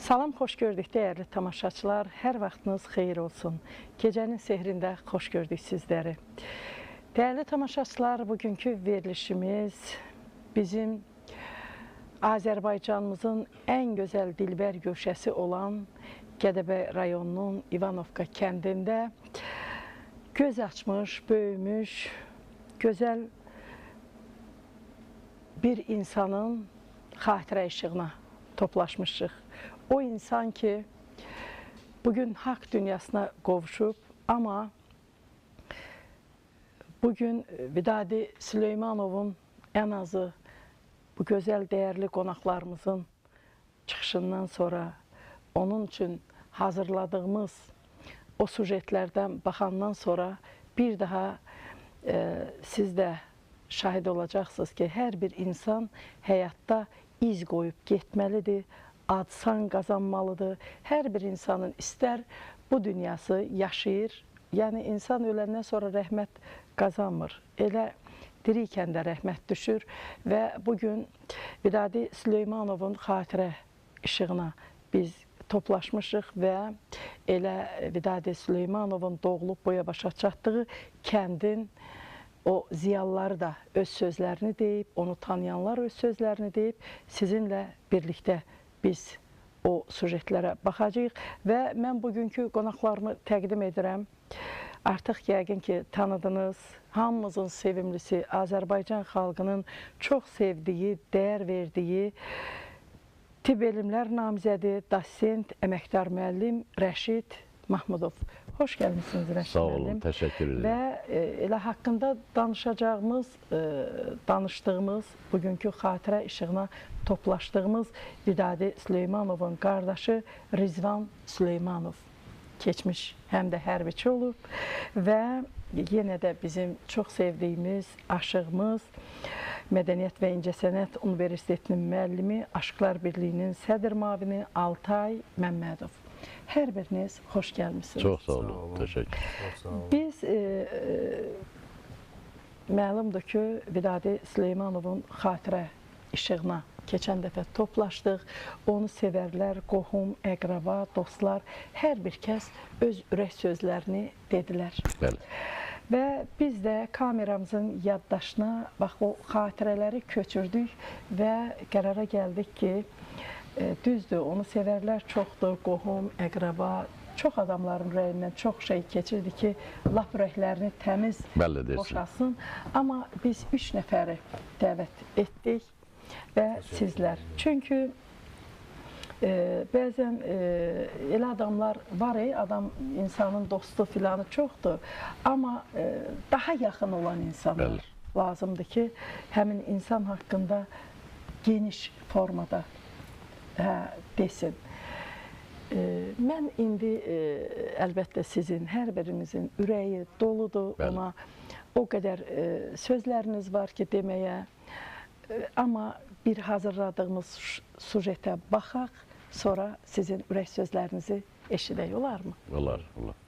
Salam, xoş gördük dəyərli tamaşaçılar. Hər vaxtınız xeyir olsun. Gecənin sehrində xoş gördük sizləri. Dəyərli tamaşaçılar, bugünkü verilişimiz bizim Azərbaycanımızın ən gözəl dilbər gövşəsi olan Gədəbəy rayonunun İvanovka kəndində göz açmış, böyümüş, gözəl bir insanın xatirə işığına toplaşmışıq. O insan ki, bugün haqq dünyasına qovuşub, amma bugün Vidadi Süleymanovun ən azı bu gözəl, dəyərli qonaqlarımızın çıxışından sonra onun üçün hazırladığımız o sujetlərdən baxandan sonra bir daha siz də şahid olacaqsınız ki, hər bir insan həyatda iz qoyub getməlidir, ad-san qazanmalıdır. Hər bir insanın istər bu dünyası yaşayır, yəni insan öləndən sonra rəhmət qazanmır. Elə diri ikən də rəhmət düşür və bugün Vidadi Süleymanovun xatirə işığına biz toplaşmışıq və elə Vidadi Süleymanovun doğulub boya başa çatdığı kəndin o ziyalıları da öz sözlərini deyib, onu tanıyanlar öz sözlərini deyib, sizinlə birlikdə biz o sujetlərə baxacağıq və mən bugünkü qonaqlarımı təqdim edirəm. Artıq yəqin ki, tanıdınız, hamımızın sevimlisi, Azərbaycan xalqının çox sevdiyi, dəyər verdiyi tibb elmlər namizədi, dosent, əməkdar müəllim Rəşid Mahmudov. Xoş gəlmişsiniz Rəşid müəllim. Sağ olun, təşəkkür edirəm. Və elə haqqında danışacağımız, danışdığımız, bugünkü xatirə işığına toplaşdığımız Vidadi Süleymanovun qardaşı Rizvan Süleymanov keçmiş həm də hərbiçi olub və yenə də bizim çox sevdiyimiz, aşığımız, Mədəniyyət və İncəsənət Universitetinin müəllimi, Aşıqlar Birliyinin sədr müavini Altay Məmmədov. Hər biriniz xoş gəlmişsiniz. Çox sağ olun, təşəkkür. Biz, məlumdur ki, Vidadi Süleymanovun xatirə işığına keçən dəfə toplaşdıq. Onu sevərlər, qohum, əqraba, dostlar, hər bir kəs öz ürək sözlərini dedilər. Bəli. Və biz də kameramızın yaddaşına bax, o xatirələri köçürdük və qərara gəldik ki, düzdür, onu sevərlər çoxdur, qohum, əqraba, çox adamların ürəyindən çox şey keçirdi ki, lap ürəklərini təmiz boşalsın. Amma biz 3 nəfəri dəvət etdik və sizlər. Çünki bəzən elə adamlar var, adam insanın dostu filanı çoxdur, amma daha yaxın olan insanlar lazımdır ki, həmin insan haqqında geniş formada desin. Mən indi əlbəttə sizin hər birinizin ürəyi doludur, ona o qədər sözləriniz var ki deməyə, amma bir hazırladığımız sujetə baxaq, sonra sizin ürək sözlərinizi eşidək, olarmı? Olar, olar.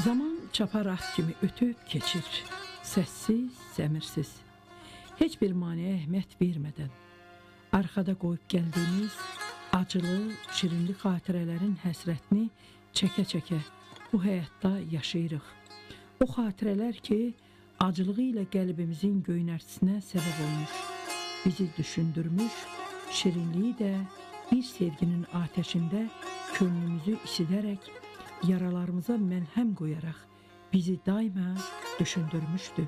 Zaman çapar at kimi ötüb keçir, səssiz, səmirsiz, heç bir maneə əhəmiyyət vermədən. Arxada qoyub gəldiyimiz acılı, şirinli xatirələrin həsrətini çəkə-çəkə bu həyatda yaşayırıq. O xatirələr ki, acılığı ilə qəlbimizin göynərtisinə səbəb olmuş, bizi düşündürmüş, şirinliyi də bir sevginin atəşində könlümüzü isidərək, yaralarımıza məlhəm qoyaraq bizi daima düşündürmüşdü.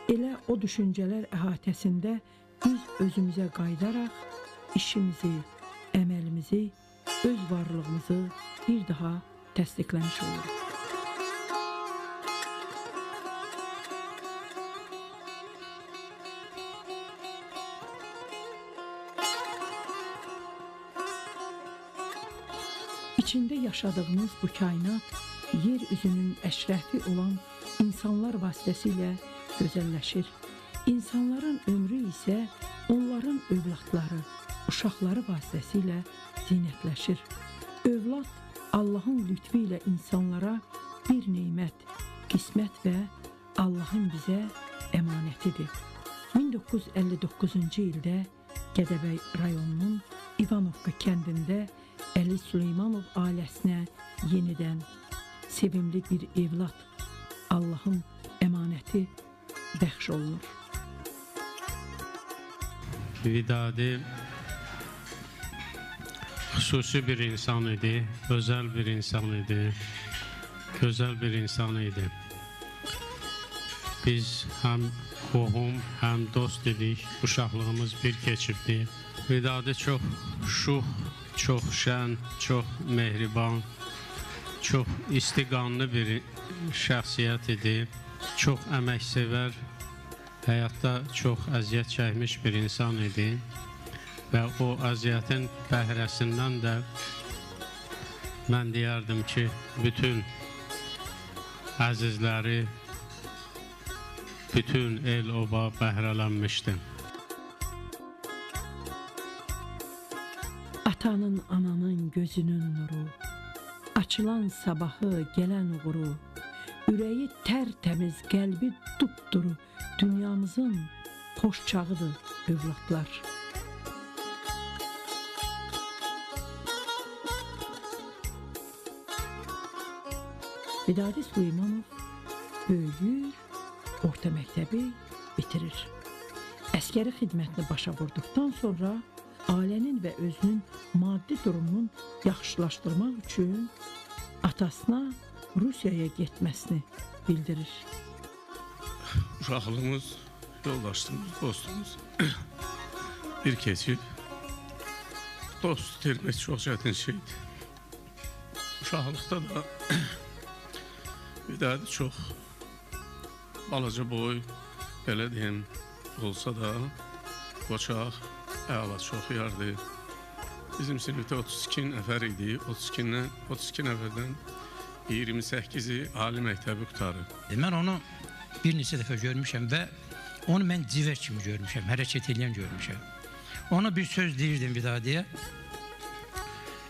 Elə o düşüncələr əhatəsində biz özümüzə qayıdaraq işimizi, əməlimizi, öz varlığımızı bir daha təsdiqləmiş oluruq. İçində yaşadığımız bu kainat yer üzünün əşrəfi olan insanlar vasitəsilə gözəlləşir. İnsanların ömrü isə onların övladları, uşaqları vasitəsilə zinətləşir. Övlad Allahın lütfü ilə insanlara bir nemət, qismət və Allahın bizə əmanətidir. 1959-cu ildə Gədəbəy rayonunun İvanovka kəndində Əli Süleymanov ailəsinə yenidən sevimli bir evlad, Allahın əmanəti bəxş olunur. Vidadi xüsusi bir insan idi, özel bir insan idi, gözəl bir insan idi. Biz həm qohum, həm dost idik, uşaqlığımız bir keçibdi. Vidadi çox şux, çox şən, çox mehriban, çox istiqanlı bir şəxsiyyət idi. Çox əməksevər, həyatda çox əziyyət çəkmiş bir insan idi və o əziyyətin bəhrəsindən də mən deyərdim ki, bütün əzizləri, bütün el-oba bəhrələnmişdi. Atanın, ananın gözünün nuru, açılan sabahı, gələn uğuru, ürəyi tərtəmiz, qəlbi dupduru, dünyamızın xoşçağıdır övladlar. Vidadi Süleymanov böyüyür, orta məktəbi bitirir. Əskəri xidmətini başa vurduqdan sonra ailənin və özünün maddi durumunun yaxşılaşdırmaq üçün atasına Rusiyaya getməsini bildirir. Uşaqlığımız, yoldaşlığımız, dostumuz bir keçib. Dost itirmək çox çətin şeydir. Uşaqlıqda da Vidadi çox balaca boy, belə deyim, olsa da qoçaq, əla çox yardı. Bizim sinifdə 32 nəfər idi. 32 nəfərdən 28-i ali məktəbi qurtarır. Mən onu bir neçə dəfə görmüşəm və onu mən civər kimi görmüşəm, hərəkət eləyən görmüşəm. Ona bir söz deyirdim Vidadiyə.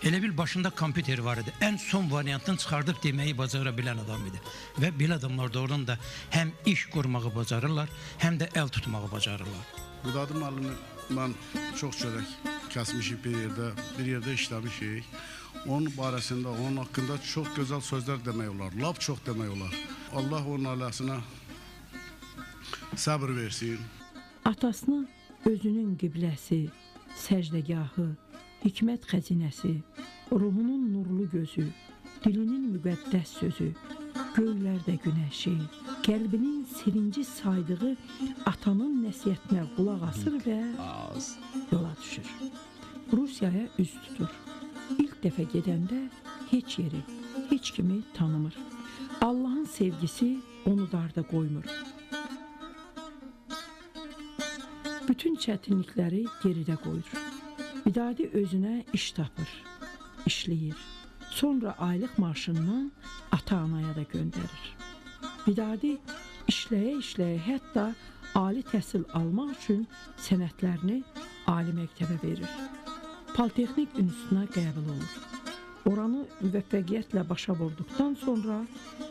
Elə bil başında kompüter var idi. Ən son variantını çıxardıb deməyi bacara bilən adam idi. Və belə adamlar doğrudan da həm iş qurmağı bacarırlar, həm də əl tutmağı bacarırlar. Vidadi müəllimi mən çox çörək kəsmişik bir yerdə işləmişik. Onun barəsində, onun haqqında çox gözəl sözlər demək olar, lap çox demək olar. Allah onun ailəsinə səbir versin. Atasını özünün qibləsi, səcdəgahı, hikmət xəzinəsi, ruhunun nurlu gözü, dilinin müqəddəs sözü, göylərdə günəşi, qəlbinin sevinci saydığı atanın nəsihətinə qulaq asır və yola düşür. Rusiyaya üz tutur. İlk dəfə gedəndə heç yeri, heç kimi tanımır. Allahın sevgisi onu darda qoymur. Bütün çətinlikləri geridə qoyur. Vidadi özünə iş tapır, işləyir. Sonra aylıq maaşından ata-anaya da göndərir. Vidadi işləyə-işləyə hətta ali təhsil almaq üçün sənədlərini ali məktəbə verir. Politexnik institutuna qəbul olur. Oranı müvəffəqiyyətlə başa vurduqdan sonra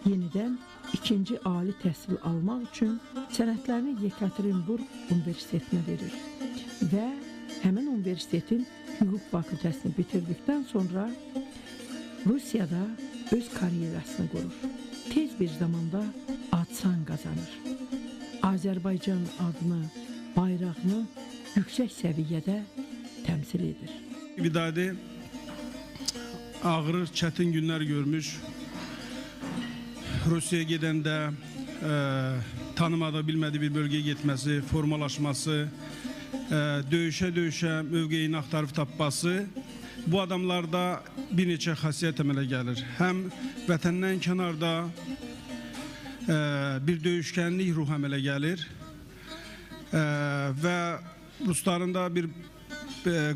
yenidən ikinci ali təhsil almaq üçün sənədlərini Yekaterinburq Universitetinə verir və həmin universitetin hüquq fakültəsini bitirdikdən sonra Rusiyada öz karyerasını qurur. Tez bir zamanda ad-san qazanır. Azərbaycan adını, bayrağını yüksək səviyyədə təmsil edir. Vidadi ağır, çətin günlər görmüş. Rusiyaya gedəndə tanımadığı, bilmədiyi bir bölgəyə getməsi, formalaşması, döyüşə-döyüşə mövqeyini axtarıb tapması bu adamlarda bir neçə xasiyyət əmələ gəlir. Həm vətəndən kənarda bir döyüşkənlik ruhu əmələ gəlir və rusların da bir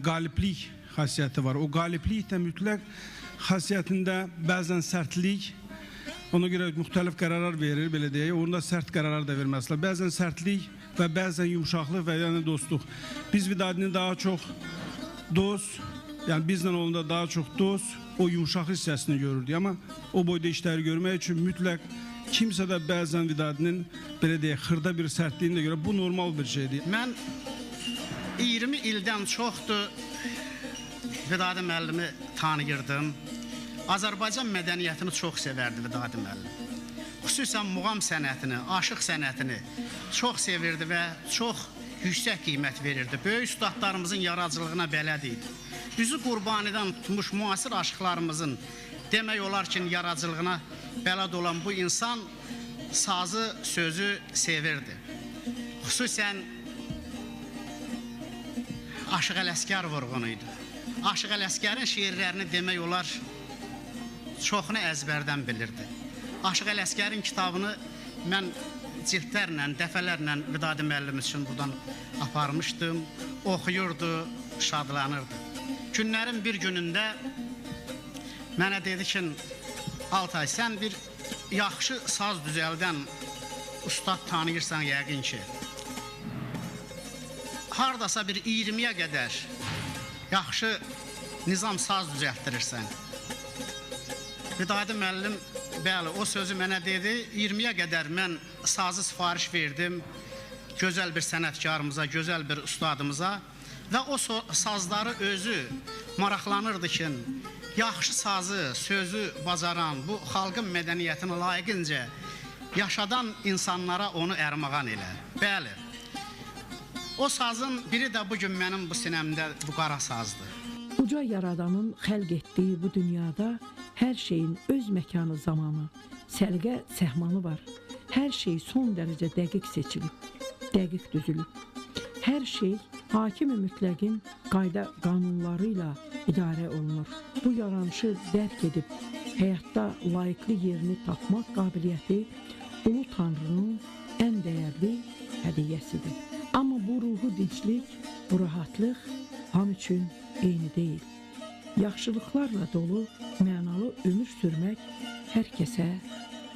qaliblik xasiyyəti var. O qaliblik də mütləq xasiyyətində bəzən sərtlik, ona görə müxtəlif qərarlar verir, belə deyək, onda sərt qərarlar da verməsi lazım. Bəzən sərtlik və bəzən yumşaqlıq və yəni dostluq. Biz Vidadini daha çox dost, yəni bizlə olanda daha çox dost, o yumşaq hissəsini görürdük. Amma o boyda işləri görmək üçün mütləq kimsə də bəzən Vidadinin, belə deyək, xırda bir sərtliyini də görə, bu normal bir şeydir. Mən 20 ildən çoxdur Vidadi müəllimi tanıyırdım. Azərbaycan mədəniyyətini çox sevərdi Vidadi müəllim. Xüsusən muğam sənətini, aşıq sənətini çox sevirdi və çox yüksək qiymət verirdi. Böyük ustadlarımızın yaradıcılığına bələd idi. Üzü Qurbanidən tutmuş müasir aşıqlarımızın demək olar ki, yaradıcılığına bələd olan bu insan sazı, sözü sevirdi. Xüsusən Aşıq Ələsgər vurğunu idi. Aşıq Ələsgərin şeirlərini demək olar çoxunu əzbərdən bilirdi. Aşıq Ələsgərin kitabını mən cildlərlə, dəfələrlə Vidadi müəllim üçün buradan aparmışdım. Oxuyurdu, şadlanırdı. Günlərin bir günündə mənə dedi ki, Altay, sən bir yaxşı saz düzəldən ustad tanıyırsan yəqin ki. Hardasa bir 20-yə qədər yaxşı nizam saz düzəltdirirsən. Vidadi müəllim, bəli, o sözü mənə dedi. 20-yə qədər mən sazı sifariş verdim gözəl bir sənətkarımıza, gözəl bir ustadımıza və o sazları özü maraqlanırdı ki, yaxşı sazı, sözü bacaran, bu xalqın mədəniyyətini layiqincə yaşadan insanlara onu ərmağan elə. Bəli, o sazın biri də bugün mənim bu sinəmdə bu qara sazdır. Uca Yaradanın xəlq etdiyi bu dünyada hər şeyin öz məkanı, zamanı, səliqə, səhmanı var. Hər şey son dərəcə dəqiq seçilib, dəqiq düzülüb. Hər şey hakim-i mütləqin qayda qanunları ilə idarə olunur. Bu yaranışı dərk edib həyatda layiqli yerini tapmaq qabiliyyəti Ulu Tanrının ən dəyərli hədiyyəsidir. Amma bu ruhu dinclik, bu rahatlıq hamı üçün eyni deyil. Yaxşılıqlarla dolu, mənalı ömür sürmək hər kəsə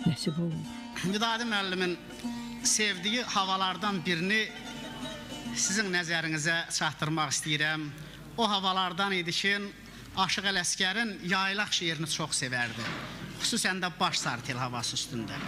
nəsib olmur. Vidadi müəllimin sevdiyi havalardan birini sizin nəzərinizə çatdırmaq istəyirəm. O havalardan idi ki, Aşıq Ələsgərin yaylaq şeirini çox sevərdi. Xüsusən də baş sartel havası üstündə.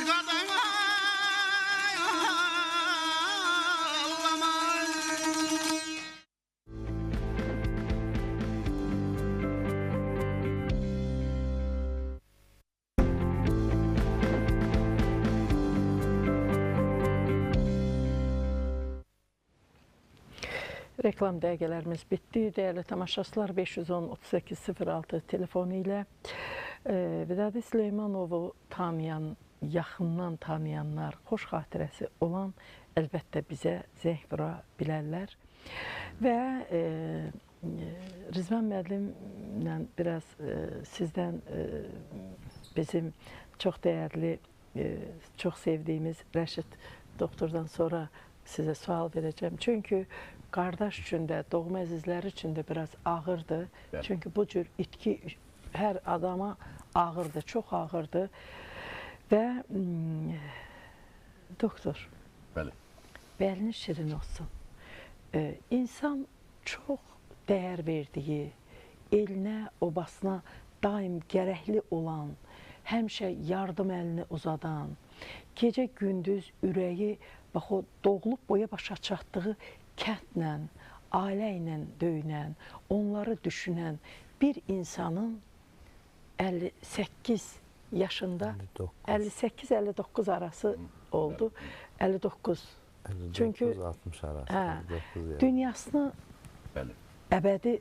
Qadan ağlama. Reklam dəqiqələrimiz bitdi. Dəyərli tamaşaçılar, 510 38 06 telefonu ilə Vidadi Süleymanovu tanıyan, yaxından tanıyanlar, xoş xatirəsi olan əlbəttə bizə zəng vura bilərlər. Və Rizvan müəllimlə biraz sizdən bizim çox dəyərli, çox sevdiyimiz Rəşid doktordan sonra sizə sual verəcəm. Çünki qardaş üçün də, doğma əzizləri üçün də biraz ağırdır. Bəli. Çünki bu cür itki hər adama ağırdır, çox ağırdır. Və doktor, Bəli. Bəlini şirin olsun. İnsan çox dəyər verdiyi, elinə, obasına daim gərəkli olan, həmişə yardım əlini uzadan, gecə gündüz ürəyi, bax o doğulub boya başa çatdığı kəndlə, ailə ilə döyünən, onları düşünən bir insanın 58 yaşında, 58-59 arası oldu. 59. Çünki 60 arası. Hə, dünyasını əbədi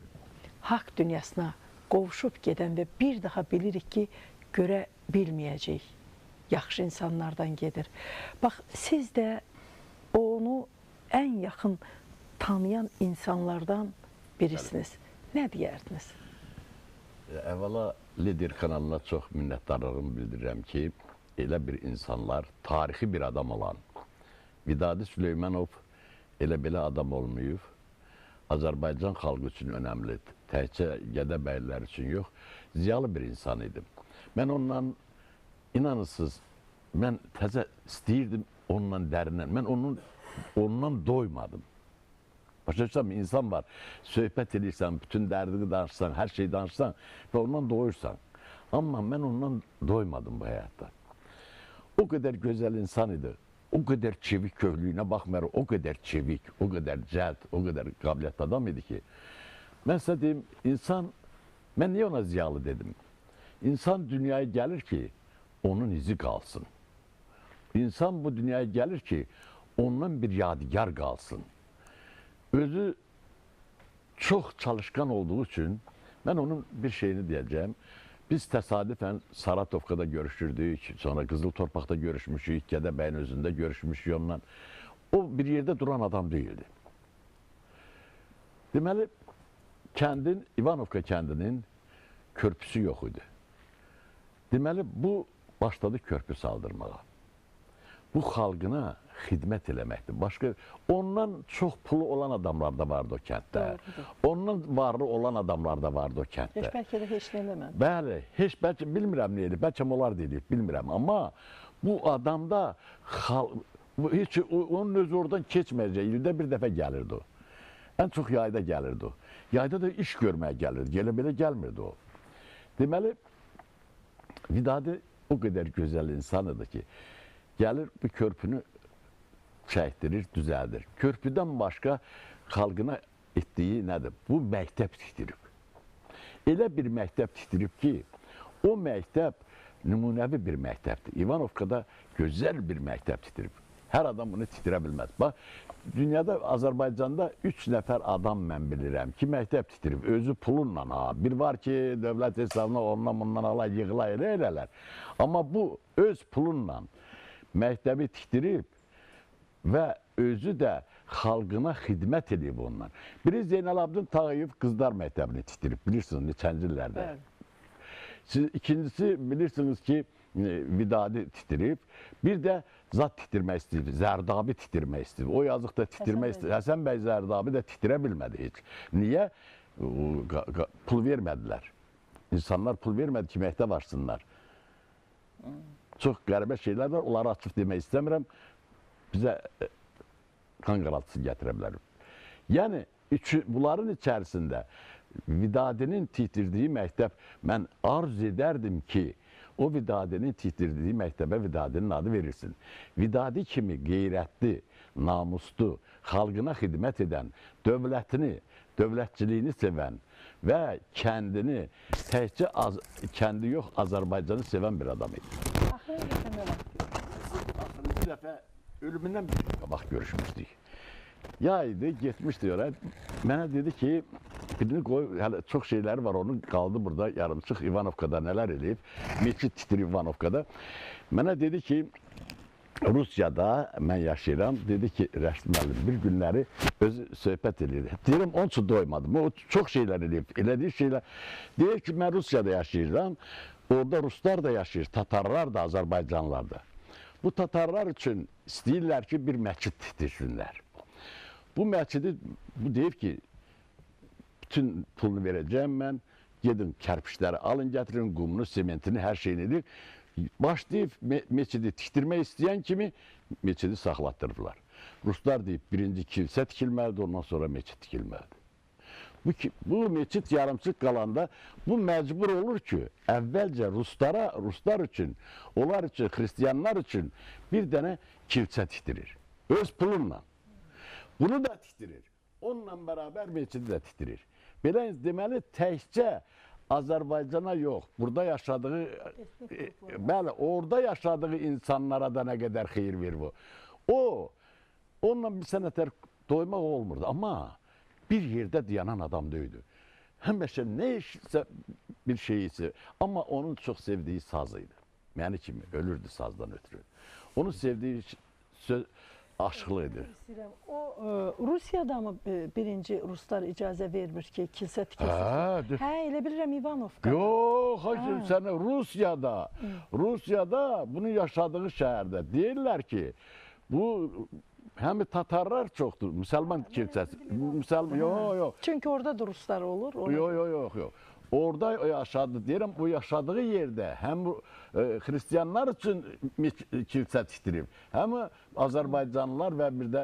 haqq dünyasına qovuşub gedən və bir daha bilirik ki, görə bilməyəcək. Yaxşı insanlardan gedir. Bax, siz də onu ən yaxın tanıyan insanlardan birisiniz. Nə deyərdiniz? Əvvəla Lider kanalına çox minnətdarlığımı bildirirəm ki, elə bir insanlar, tarixi bir adam olan Vidadi Süleymanov elə belə adam olmayıb. Azərbaycan xalqı üçün önəmli, təkcə Gədəbəylilər üçün yox, ziyalı bir insan idim. Mən ondan, inanırsınız, mən təzə istəyirdim onunla dərindən. Mən ondan doymadım. Başa düşürəm, insan var, söhbət edirsən, bütün dərdini danışsan, hər şeyi danışsan və ondan doyursan. Amma mən ondan doymadım bu həyatda. O qədər gözəl insan idi, o qədər çevik köhlüyünə baxmayaraq, o qədər çevik, o qədər cəld, o qədər qabiliyyətli adam idi ki, mən sizə deyim, insan, mən niyə ona ziyalı dedim? İnsan dünyaya gəlir ki, onun izi qalsın. İnsan bu dünyaya gəlir ki, ondan bir yadigar qalsın. Özü çox çalışqan olduğu üçün mən onun bir şeyini deyəcəyim. Biz təsadüfən Saratovkada görüşürdük, sonra Qızıl Torpaqda görüşmüşük, Gədəbəyin özündə görüşmüşük onunla. O bir yerdə duran adam deyildi. Deməli, kəndin, İvanovka kəndinin körpüsü yox idi. Deməli, bu başladı körpü saldırmağa. Bu xalqına xidmət eləməkdir. Başqa, ondan çox pulu olan adamlar da vardı o kənddə. Doğrudur. Ondan varlı olan adamlar da vardı o kənddə. Heç bəlkə də heç nə eləmədi. Bəli, heç bəlkə, bilmirəm nə edib, bəlkə onlar da edib, bilmirəm. Amma bu adamda, heç onun özü oradan keçməyəcək, ildə bir dəfə gəlirdi o. Ən çox yayda gəlirdi o. Yayda da iş görməyə gəlirdi, elə belə gəlmirdi o. Deməli, Vidadi o qədər gözəl insan idi ki, gəlir bu körpünü çəkdirir, düzəldir. Körpüdən başqa xalqına etdiyi nədir? Bu məktəb tikdirib. Elə bir məktəb tikdirib ki, o məktəb nümunəvi bir məktəbdir. İvanovkada gözəl bir məktəb tikdirib. Hər adam bunu tikdirə bilməz. Bax, dünyada, Azərbaycanda 3 nəfər adam mən bilirəm ki, məktəb tikdirib. Özü pulunla, ha. Bir var ki, dövlət hesabına ondan bundan ala, yığıla, elə elələr. Amma bu öz pulunla məktəbi tikdirib və özü də xalqına xidmət edib ondan. Biri Zeynalabdin Tağıyev Qızlar Məktəbini tikdirib, bilirsiniz, neçənci illərdə. Siz, ikincisi, bilirsiniz ki, Vidadi tikdirib, bir də zat tikdirmək istəyib, Zərdabi tikdirmək istəyib. O yazıq da tikdirmək istəyib. Həsən bəy Zərdabi də tikdirə bilmədi heç. Niyə? Pul vermədilər. İnsanlar pul vermədi ki, məktəb açsınlar. Çox qəribə şeylər var, onları açıq demək istəmirəm. Bizə qan qaraltısı gətirə bilər. Yəni, bunların içərisində Vidadinin tikdirdiyi məktəb, mən arzu edərdim ki, O Vidadinin tikdirdiyi məktəbə Vidadinin adı verilsin. Vidadi kimi qeyrətli, namuslu, xalqına xidmət edən, dövlətini, dövlətçiliyini sevən və kəndini, təkcə kəndi yox, Azərbaycanı sevən bir adam idi. Axırıncı dəfə nə vaxt görüşmüşdük? Axırıncı dəfə ölümündən bir qabaq görüşmüşdük. Yay idi, getmişdi oraya. Mənə dedi ki, birini qoy, hələ çox şeyləri var, onun qaldı burada yarımçıq İvanovkada nələr eləyib, meçid tikdirib İvanovkada. Mənə dedi ki, Rusiyada mən yaşayıram, dedi ki, Rəşid müəllim, bir günləri özü söhbət eləyirdi. Deyirəm, onun üçün doymadım, o çox şeylər eləyib, elədiyi şeylər. Deyir ki, mən Rusiyada yaşayıram, orada Ruslar da yaşayır, Tatarlar da, Azərbaycanlılar da. Bu Tatarlar üçün istəyirlər ki, bir məscid tikdirsinlər. Bu məscidi, bu deyib ki, bütün pulunu verəcəyim mən, gedin kərpiçləri alın, gətirin, qumunu, sementini, hər şeyini edir. Başlayıb meçidi tikdirmək istəyən kimi meçidi saxlatdırıblar. Ruslar deyib, birinci kilsə tikilməlidir, ondan sonra meçid tikilməlidir. Bu meçid yarımçıq qalanda bu məcbur olur ki, əvvəlcə Ruslara, Ruslar üçün, onlar üçün, xristiyanlar üçün bir dənə kilsə tikdirir. Öz pulunla. Bunu da tikdirir. Onunla beraber meçidi də tikdirir. Belə deməli, təkcə Azərbaycana yox, burada yaşadığı, bəli, orada yaşadığı insanlara da nə qədər xeyir verir bu. O, onunla bir sənətlər doymaq olmurdu. Amma bir yerdə dayanan adam deyildi. Həmişə nə işsə bir şeyisi, amma onun çox sevdiyi saz idi. Məni kimi ölürdü sazdan ötürü. Onun sevdiyi söz aşıqlı idi. O Rusiyada mı birinci Ruslar icazə vermir ki, kilsə tikilsin? Hə, elə bilirəm İvanovka. Yox, hayır, sən Rusiyada. Rusiyada bunu yaşadığı şəhərdə deyirlər ki, bu həm Tatarlar çoxdur, müsəlman kilsəsi. Müsəlman, yox, yox. Çünki orada da Ruslar olur. Yox, yox, yox, yox. Orada yaşadı, deyirəm, o yaşadığı yerdə həm xristiyanlar üçün kilsə tikdirib, həm Azərbaycanlılar və bir də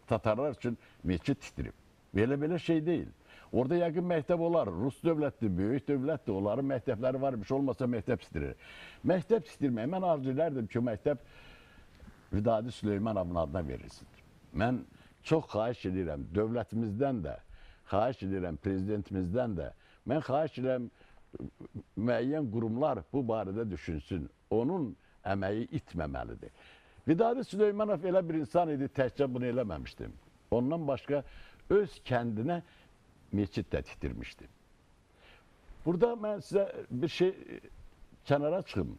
Tatarlar üçün meçid tikdirib. Belə-belə şey deyil. Orada yəqin məktəb olar, Rus dövlətdir, böyük dövlətdir, onların məktəbləri var, bir şey olmasa məktəb tikdirir. Məktəb tikdirmək, mən arzu edərdim ki, məktəb Vidadi Süleymanovun adına verilsin. Mən çox xahiş edirəm dövlətimizdən də, xahiş edirəm prezidentimizdən də, mən xahiş edirəm, müəyyən qurumlar bu barədə düşünsün. Onun əməyi itməməlidir. Vidadi Süleymanov elə bir insan idi, təkcə bunu eləməmişdim. Ondan başqa öz kəndinə meçid də tikdirmişdi. Burada mən sizə bir şey kənara çıxım.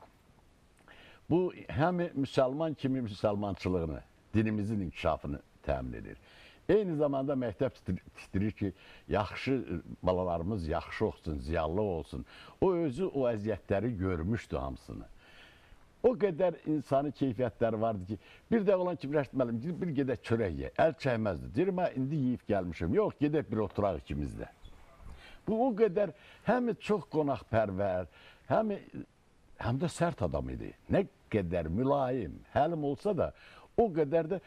Bu, həm müsəlman kimi müsəlmançılığını, dinimizin inkişafını təmin edir. Eyni zamanda məktəb tikdirir ki, yaxşı balalarımız yaxşı olsun, ziyalı olsun. O özü o əziyyətləri görmüşdü hamısını. O qədər insani keyfiyyətləri vardı ki, bir də olan ki, Rəşid müəllim, bir gedək çörək ye, əl çəkməzdi. Deyirəm, hə, indi yeyib gəlmişim. Yox, gedək bir oturaq ikimiz də. Bu o qədər həm çox qonaqpərvər, həm də sərt adam idi. Nə qədər mülayim, həlim olsa da, o qədər də,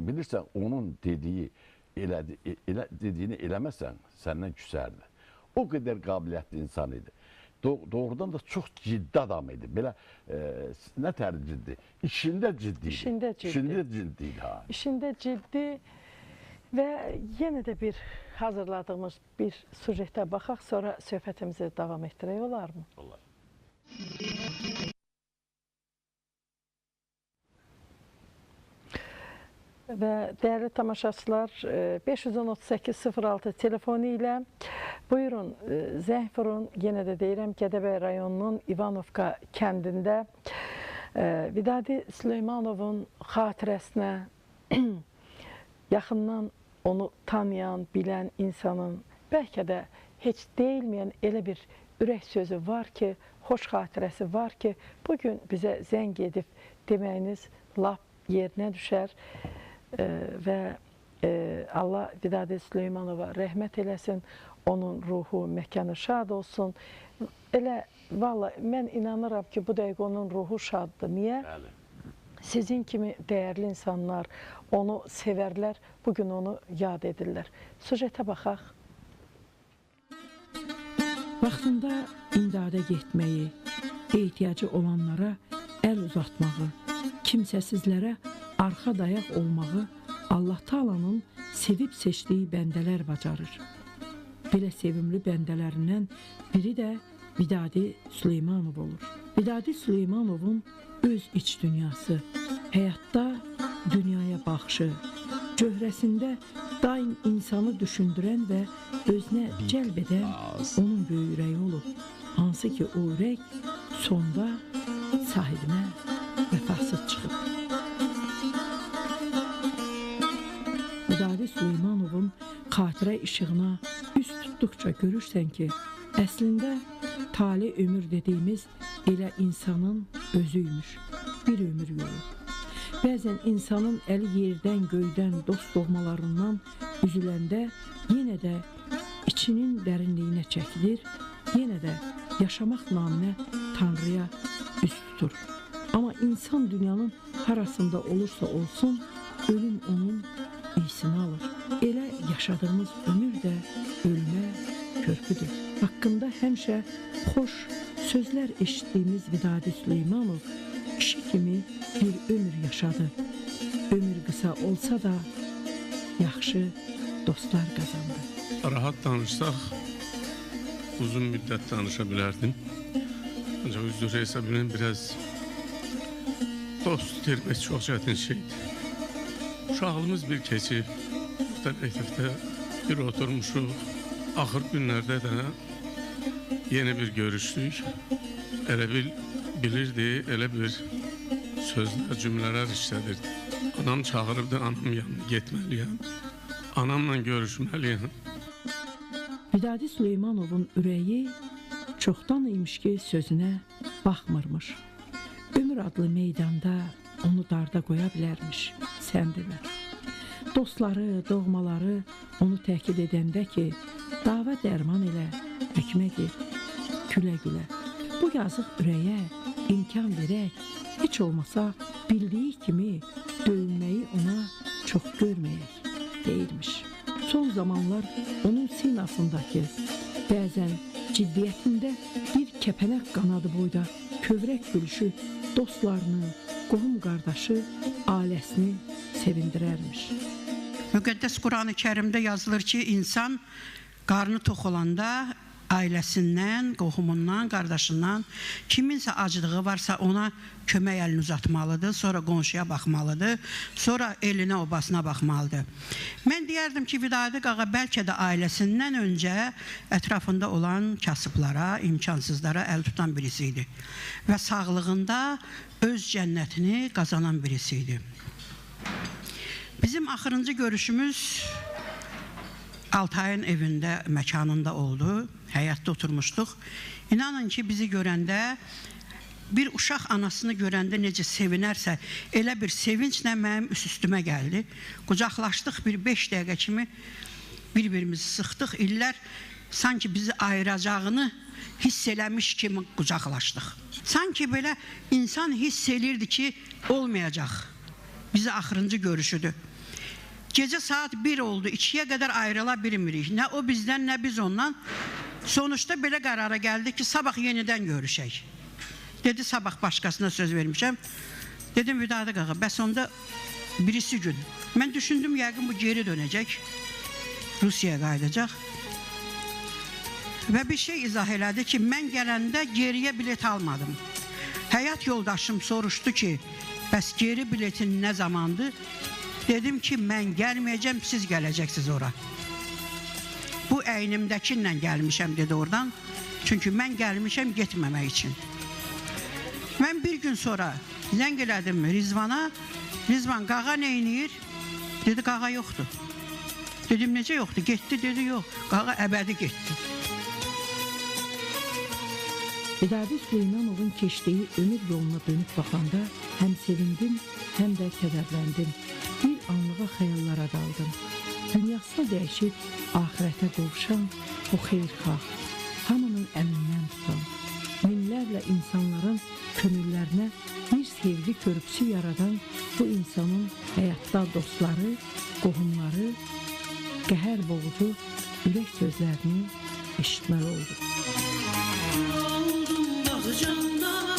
bilirsən, onun dediyi, dediyini eləməsən, səndən küsərdi. O qədər qabiliyyətli insan idi. Doğrudan da çox ciddi adam idi. Belə, nə tər ciddi? İşində ciddi idi. İşində ciddi. İşində ciddi idi, ha. İşində ciddi və yenə də bir hazırladığımız bir süjetə baxaq, sonra söhbətimizi davam etdirək, olarmı? Olar. Və dəyərli tamaşaçılar, 538 06 telefonu ilə buyurun, zəng vurun. Yenə də deyirəm, Gədəbəy rayonunun İvanovka kəndində Vidadi Süleymanovun xatirəsinə yaxından onu tanıyan, bilən insanın bəlkə də heç deyilməyən elə bir ürək sözü var ki, xoş xatirəsi var ki, bugün bizə zəng edib deməyiniz lap yerinə düşər. Və Allah Vidadi Süleymanova rəhmət eləsin, onun ruhu, məkanı şad olsun. Elə, valla, mən inanıram ki, bu dəqiqə onun ruhu şaddır. Niyə? Bəli. Sizin kimi dəyərli insanlar onu sevərlər, bugün onu yad edirlər. Süjetə baxaq. Vaxtında imdada getməyi, Ehtiyacı olanlara əl uzatmağı, kimsəsizlərə arxa dayaq olmağı Allah Taala'nın sevib seçdiyi bəndələr bacarır. Belə sevimli bəndələrindən biri də Vidadi Süleymanov olur. Vidadi Süleymanovun öz iç dünyası, həyatda dünyaya baxışı, cöhrəsində daim insanı düşündürən və özünə cəlb edən onun böyük ürəyi olub. Hansı ki o ürək sonda sahibinə vəfasız çıxıb. Vidadi Süleymanovun xatirə işığına üst tutduqca görürsən ki, əslində tali ömür dediyimiz elə insanın özüymüş, bir ömür yolu. Bəzən insanın əli yerdən, göydən, dost doğmalarından üzüləndə yenə də içinin dərinliyinə çəkilir, yenə də yaşamaq naminə Tanrıya üz tutur. Amma insan dünyanın harasında olursa olsun, ölüm onun iyisini alır. Elə yaşadığımız ömür də ölümə körpüdür. Haqqında həmişə xoş sözlər eşitdiyimiz Vidadi Süleymanov kişi kimi bir ömür yaşadı. Ömür qısa olsa da yaxşı dostlar qazandı. Rahat danışsaq uzun müddət danışa bilərdim. Ancaq üzr hesab ilə biraz dost itirmək çox çətin şeydir. Uşaqlığımız bir keçib, burada məktəbdə bir oturmuşuq. Axır günlərdə də yeni bir görüşdük. Elə bil bilirdi, elə bir sözlər, cümlələr işlədirdi. Anam çağırıbdı, anam yanına getməliyəm. Anamla görüşməliyəm. Vidadi Süleymanovun ürəyi çoxdan imiş ki, sözünə baxmırmış. Ömür adlı meydanda onu darda qoya bilərmiş, sən demə. Dostları, doğmaları onu təkid edəndə ki, dava dərman elə, həkimə get, gülə-gülə. Bu yazıq ürəyə imkan verək, heç olmasa bildiyi kimi döyünməyi ona çox görməyək, deyirmiş. Son zamanlar onun sinasındakı, bəzən ciddiyyətində bir kəpənək qanadı boyda kövrək gülüşü dostlarını, qohum qardaşı, ailəsini sevindirərmiş. Müqəddəs Qur'an-ı Kərimdə yazılır ki, insan qarnı tox olanda ailəsindən, qohumundan, qardaşından kiminsə aclığı varsa ona kömək əlini uzatmalıdır, sonra qonşuya baxmalıdır, sonra elinə, obasına baxmalıdır. Mən deyərdim ki, Vidadi qağa bəlkə də ailəsindən öncə ətrafında olan kasıblara, imkansızlara əl tutan birisi idi və sağlığında öz cənnətini qazanan birisi idi. Bizim axırıncı görüşümüz Altayın evində, məkanında oldu. Həyətdə oturmuşduq. İnanın ki, bizi görəndə, bir uşaq anasını görəndə necə sevinərsə, elə bir sevinclə mənim üst-üstümə gəldi. Qucaqlaşdıq bir 5 dəqiqə kimi bir-birimizi sıxdıq. İllər sanki bizi ayıracağını hiss eləmiş kimi qucaqlaşdıq. Sanki belə insan hiss elirdi ki, olmayacaq. Bizi axırıncı görüşüdür. Gecə saat 1 oldu, 2-yə qədər ayrıla bilmirik. Nə o bizdən, nə biz ondan. Sonuçda belə qərara gəldik ki, sabah yenidən görüşək. Dedi, sabah başqasına söz vermişəm. Dedim, Vidadi qağa, bəs onda birisi gün. Mən düşündüm, yəqin bu geri dönəcək, Rusiyaya qayıdacaq. Və bir şey izah elədi ki, mən gələndə geriyə bilet almadım. Həyat yoldaşım soruşdu ki, bəs geri biletin nə zamandır? Dedim ki, mən gəlməyəcəm, siz gələcəksiniz ora. Bu əynimdəkinlə gəlmişəm, dedi oradan. Çünki mən gəlmişəm getməmək üçün. Mən bir gün sonra zəng elədim Rizvana. Rizvan, qağa neyniyir? Dedi, qağa yoxdur. Dedim, necə yoxdur? Getdi, dedi, yox. Qağa əbədi getdi. Vidadi Süleymanovun keçdiyi ömür yoluna dönüb baxanda həm sevindim, həm də kədərləndim. Bir anlığa xəyallara daldım. Dünyasını dəyişib axirətə qovuşan bu xeyirxah, hamının əlindən tutan, minlərlə insanların könüllərinə bir sevgi körpüsü yaradan bu insanın həyatda dostları, qohumları, qəhər boğucu ürək sözlərini eşitməli oldu. Oldum bağcanda.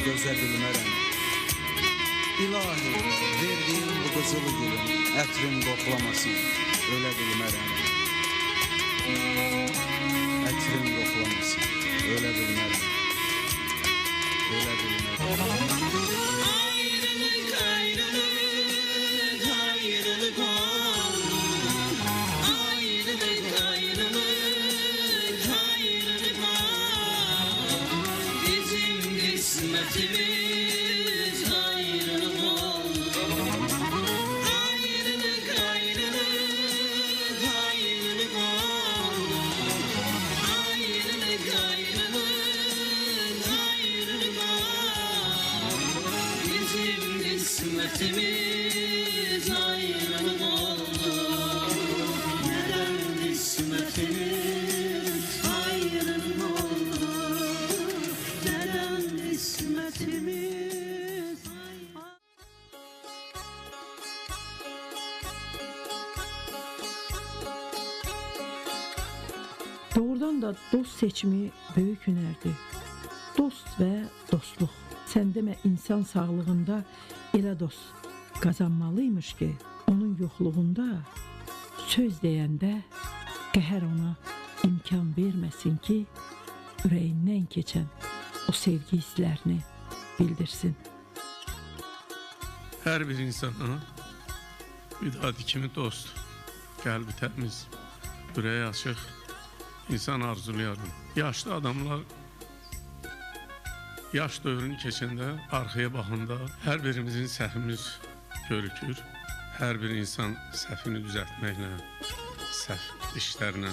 dözə bilmərəm. İlahi, verdiyim bu qızıl gülün ətrin qoxlamasın, ölə bilmərəm. Ətrin qoxlamasın, ölə bilmərəm. Ölə bilmərəm. Ayrılık, ayrılık, ayrılık oldu. Ayrılık, ayrılık, ayrılık oldu. Bizim kısmetimiz ayrılık oldu. Ayrılık, ayrılık, ayrılık oldu. Ayrılık, ayrılık, ayrılık oldu. Bizim kısmetimiz ayrılık oldu. Neden kısmetimiz ayrılık oldu? Neden kısmetimiz? Doğrudan da dost seçimi böyük hünərdir. Dost və dostluq. Sən demə insan sağlığında elə dost qazanmalıymış ki, onun yoxluğunda söz deyəndə qəhər ona imkan verməsin ki, ürəyindən keçən o sevgi hisslərini bildirsin. Hər bir insana Vidadi kimi dost, qəlbi təmiz, ürəyi açıq insan arzulayarım. Yaşlı adamlar yaş dövrünü keçəndə, arxaya baxanda hər birimizin səhvimiz görükür. Hər bir insan səhvini düzəltməklə, səhv işlərlə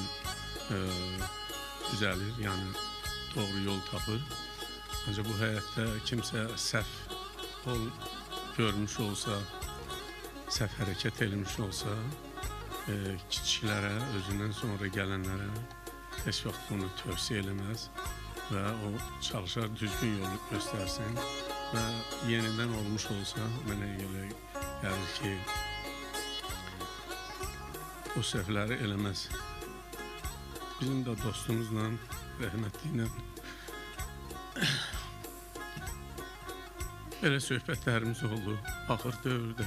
düzəlir, yəni doğru yol tapır. Ancaq bu həyatda kimsə səhv görmüş olsa, səhv hərəkət eləmiş olsa, kiçiklərə, özündən sonra gələnlərə heç vaxt bunu tövsiyə eləməz və o çalışar düzgün yolu göstərsin və yenidən olmuş olsa, mənə elə gəlir ki, o səhvləri eləməz. Bizim də dostumuzla, rəhmətli ilə elə söhbətlərimiz oldu axır dövrdə.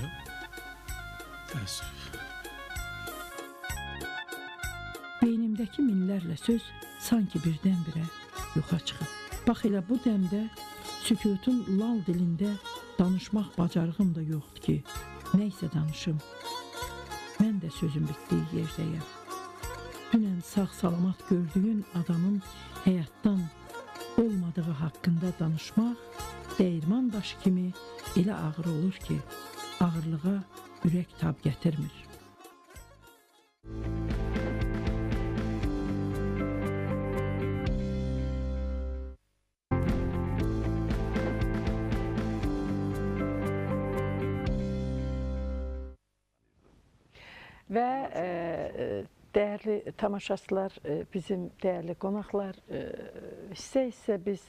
Təəssüf. Beynimdəki minlərlə söz sanki birdən-birə yoxa çıxıb. Bax elə bu dəmdə sükutun lal dilində danışmaq bacarığım da yoxdur ki, nə isə danışım. Mən də sözün bitdiyi yerdəyəm. Dünən sağ-salamat gördüyün adamın həyatdan olmadığı haqqında danışmaq dəyirman daşı kimi elə ağır olur ki, ağırlığa ürək tab gətirmir. Və dəyərli tamaşaçılar, bizim dəyərli qonaqlar, hissə-hissə biz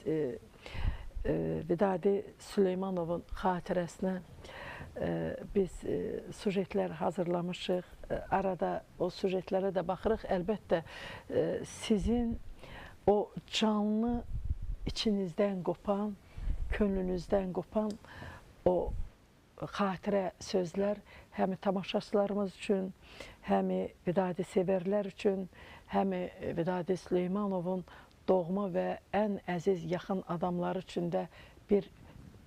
Vidadi Süleymanovun xatirəsinə biz sujetlər hazırlamışıq. Arada o sujetlərə də baxırıq. Əlbəttə, sizin o canlı içinizdən qopan, könlünüzdən qopan o xatirə sözlər həm tamaşaçılarımız üçün, həm Vidadi sevərlər üçün, həm Vidadi Süleymanovun doğma və ən əziz yaxın adamları üçün də bir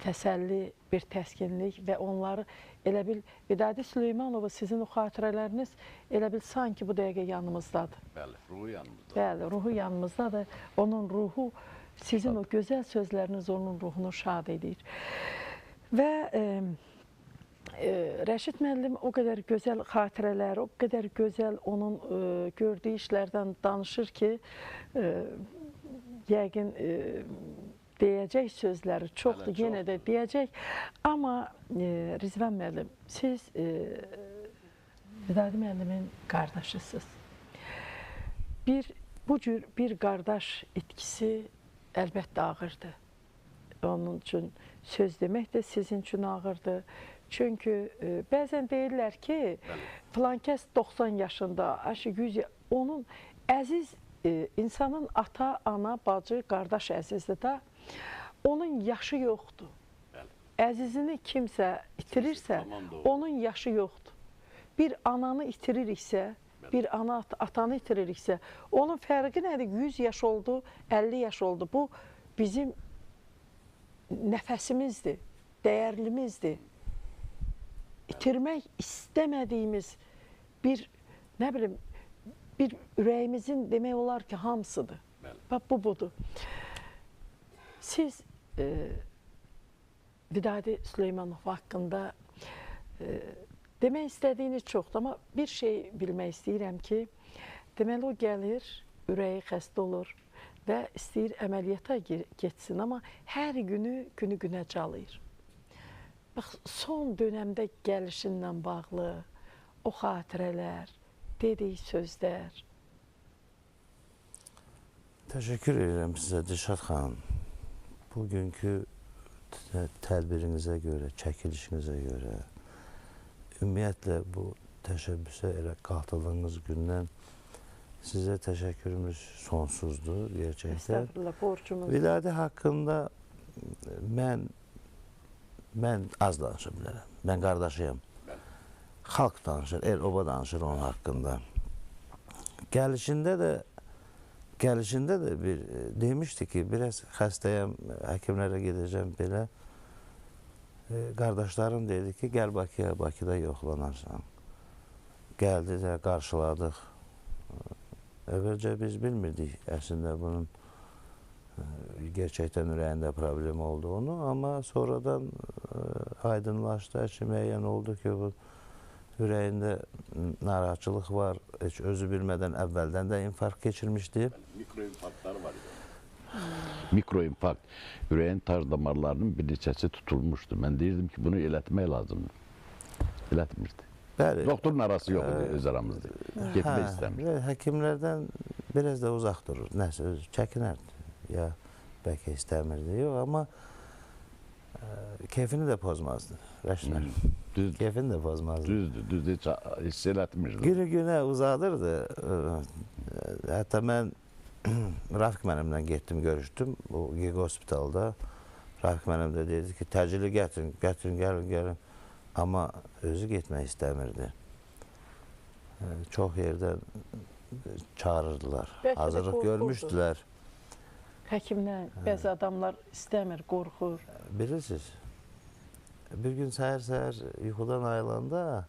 təsəlli, bir təskinlik və onları elə bil Vidadi Süleymanovu sizin o xatirələriniz elə bil sanki bu dəqiqə yanımızdadır. Bəli, ruhu yanımızdadır. Bəli, ruhu yanımızdadır. Onun ruhu, sizin o gözəl sözləriniz onun ruhunu şad edir. Və Rəşid müəllim o qədər gözəl xatirələr, o qədər gözəl onun gördüyü işlərdən danışır ki, yəqin deyəcək sözləri çoxdur, yenə də deyəcək. Amma Rizvan müəllim, siz Vidadi müəllimin qardaşısınız. Bu cür bir qardaş itkisi əlbəttə ağırdır. Onun üçün söz demək də sizin üçün ağırdır. Çünki bəzən deyirlər ki, filan kəs 90 yaşında, 100, onun əziz insanın ata, ana, bacı, qardaş əzizdir də. Onun yaşı yoxdur. Bəli. Əzizini kimsə itirirsə, onun yaşı yoxdur. Bir ananı itiririksə, bir ana atanı itiririksə, onun fərqi nədir? 100 yaş oldu, 50 yaş oldu. Bu bizim nəfəsimizdir, dəyərlimizdir. İtirmək istəmədiyimiz bir, nə bilim, bir ürəyimizin demək olar ki, hamısıdır. Bəli. Bax, bu budur. Siz Vidadi Süleymanov haqqında demək istədiyiniz çoxdur, amma bir şey bilmək istəyirəm ki, deməli o gəlir, ürəyi xəstə olur və istəyir əməliyyata getsin, amma hər günü günü günə çalıyır. Bax, son dönəmdə gəlişinlə bağlı o xatirələr, dediyi sözlər. Təşəkkür edirəm sizə, Dilşad xanım. Bugünkü tədbirinizə görə, çəkilişinizə görə, ümumiyyətlə bu təşəbbüsə elə qatıldığınız gündən sizə təşəkkürümüz sonsuzdur gerçəkdən. Estağfurullah, borcumuz. Vidadi haqqında mən az danışa bilərəm. Mən qardaşıyam. Xalq danışır, el-oba danışır onun haqqında. Gəlişində də bir demişdi ki, biraz xəstəyəm, həkimlərə gedəcəm belə. Qardaşlarım dedi ki, gəl Bakıya, Bakıda yoxlanarsan. Gəldi də qarşıladıq. Əvvəlcə biz bilmirdik əslində bunun gerçəkdən ürəyində problem olduğunu, amma sonradan aydınlaşdı, müəyyən oldu ki, bu ürəyində narahatçılıq var, heç özü bilmədən əvvəldən də infarkt keçirmişdi. Mikroinfarktları var idi. Mikroinfarkt, ürəyin tar damarlarının bir neçəsi tutulmuşdu. Mən deyirdim ki, bunu elətmək lazımdır. Elətmirdi. Bəli. Doktorun arası yox idi, öz aramızda. Getmək istəmirdi. Həkimlərdən biraz da uzaq durur. Nəsə, özü çəkinərdi. Ya bəlkə istəmirdi. Yox, amma keyfini də pozmazdı. Rəşlər. Düzdür. Keyfini də pozmazdı. Düzdür, düzdür. Heç hiss elətmirdi. Günü günə uzadırdı. Hətta mən Rafiq mənimlə getdim, görüşdüm. O Giga Hospitalda. Rafiq mənim də dedi ki, təcili gətirin, gətirin, gəlin, gəlin. Amma özü getmək istəmirdi. Çox yerdən çağırırdılar. Hazırlıq görmüşdülər. Həkimlər, bəzi adamlar istəmir, qorxur. Bilirsiniz, bir gün səhər-səhər yuxudan ayılanda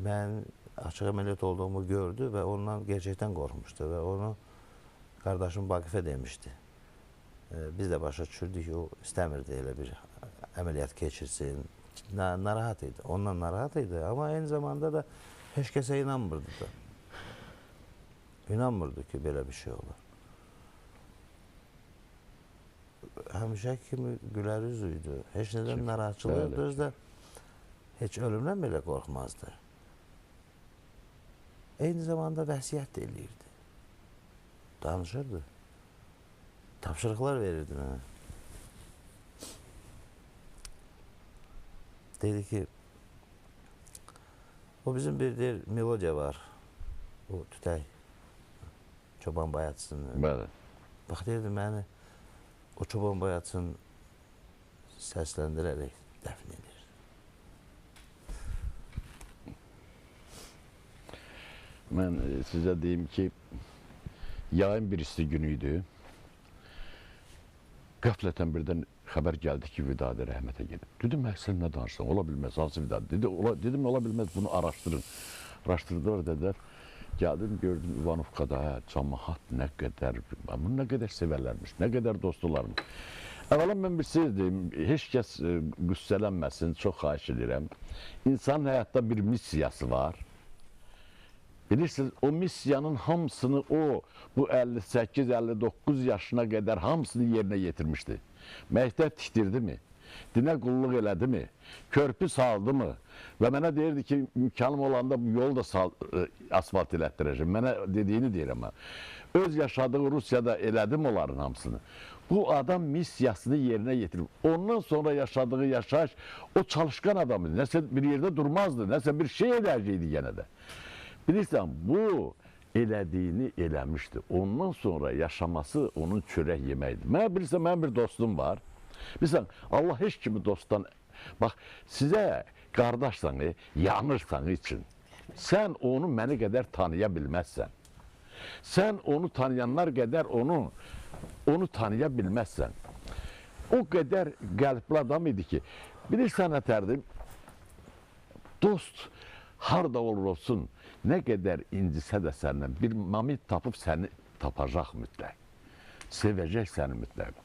mən açıq əməliyyat olduğumu gördü və ondan gerçəkdən qorxmuşdu və onu qardaşım Vaqifə demişdi. Biz də başa düşürdük, o istəmirdi elə bir əməliyyat keçirsin. Narahat idi, ondan narahat idi, amma eyni zamanda da heç kəsə inanmırdı da. İnanmırdı ki, belə bir şey olur. Həmişə kimi gülər üzü idi, heç nədən narahatçılığı yoxdu, özü də heç ölümdən belə qorxmazdı. Eyni zamanda vəsiyyət də eləyirdi, danışırdı, tapşırıqlar verirdi mənə. Dedi ki, o bizim bir deyir, melodiya var, o tütək, çoban bayatısının. Bəli. Bax, deyirdi, məni o çoban bayatısını səsləndirərək dəfn edir. Mən sizə deyim ki, yayın bir isti günü idi. Qəflətən birdən xəbər gəldi ki, Vidadi rəhmətə gedib. Dedim, sən nə danışsan, ola bilməz, hansı Vidadi? Dedi, dedim, ola bilməz, bunu araşdırın. Araşdırdılar, dedilər. Gəldim, gördüm İvanovkada, hə, camaat nə qədər, bunu nə qədər sevərlərmiş, nə qədər dostlarmış. Əvvəla mən bir söz deyim, heç kəs qüssələnməsin, çox xahiş edirəm. İnsanın həyatda bir missiyası var. Bilirsiniz, o missiyanın hamısını o, bu 58-59 yaşına qədər hamısını yerinə yetirmişdi. Məktəb tikdirdi mi? Dinə qulluq elədi mi? Körpü saldı mı? Və mənə deyirdi ki, imkanım olanda bu yolu da asfalt elətdirəcəm. Mənə dediyini deyirəm. Öz yaşadığı Rusiyada elədim onların hamısını. Bu adam missiyasını yerinə yetirib. Ondan sonra yaşadığı yaşayış, o çalışqan adam idi. Nəsə bir yerdə durmazdı, nəsə bir şey edəcəkdi yenə də. Bilirsən, bu elədiyini eləmişdi. Ondan sonra yaşaması onun çörək yeməkdir. Mənə bilirsən, mənim bir dostum var. Bilirsən, Allah heç kimi dostdan... Bax, sizə qardaşsan, yanırsan üçün. Sən onu məni qədər tanıya bilməzsən. Sən onu tanıyanlar qədər onu tanıya bilməzsən. O qədər qəlbli adam idi ki, bilirsən nətərdir, dost harada olur olsun, nə qədər incisə də səndən bir moment tapıb səni tapacaq mütləq. Sevəcək səni mütləq.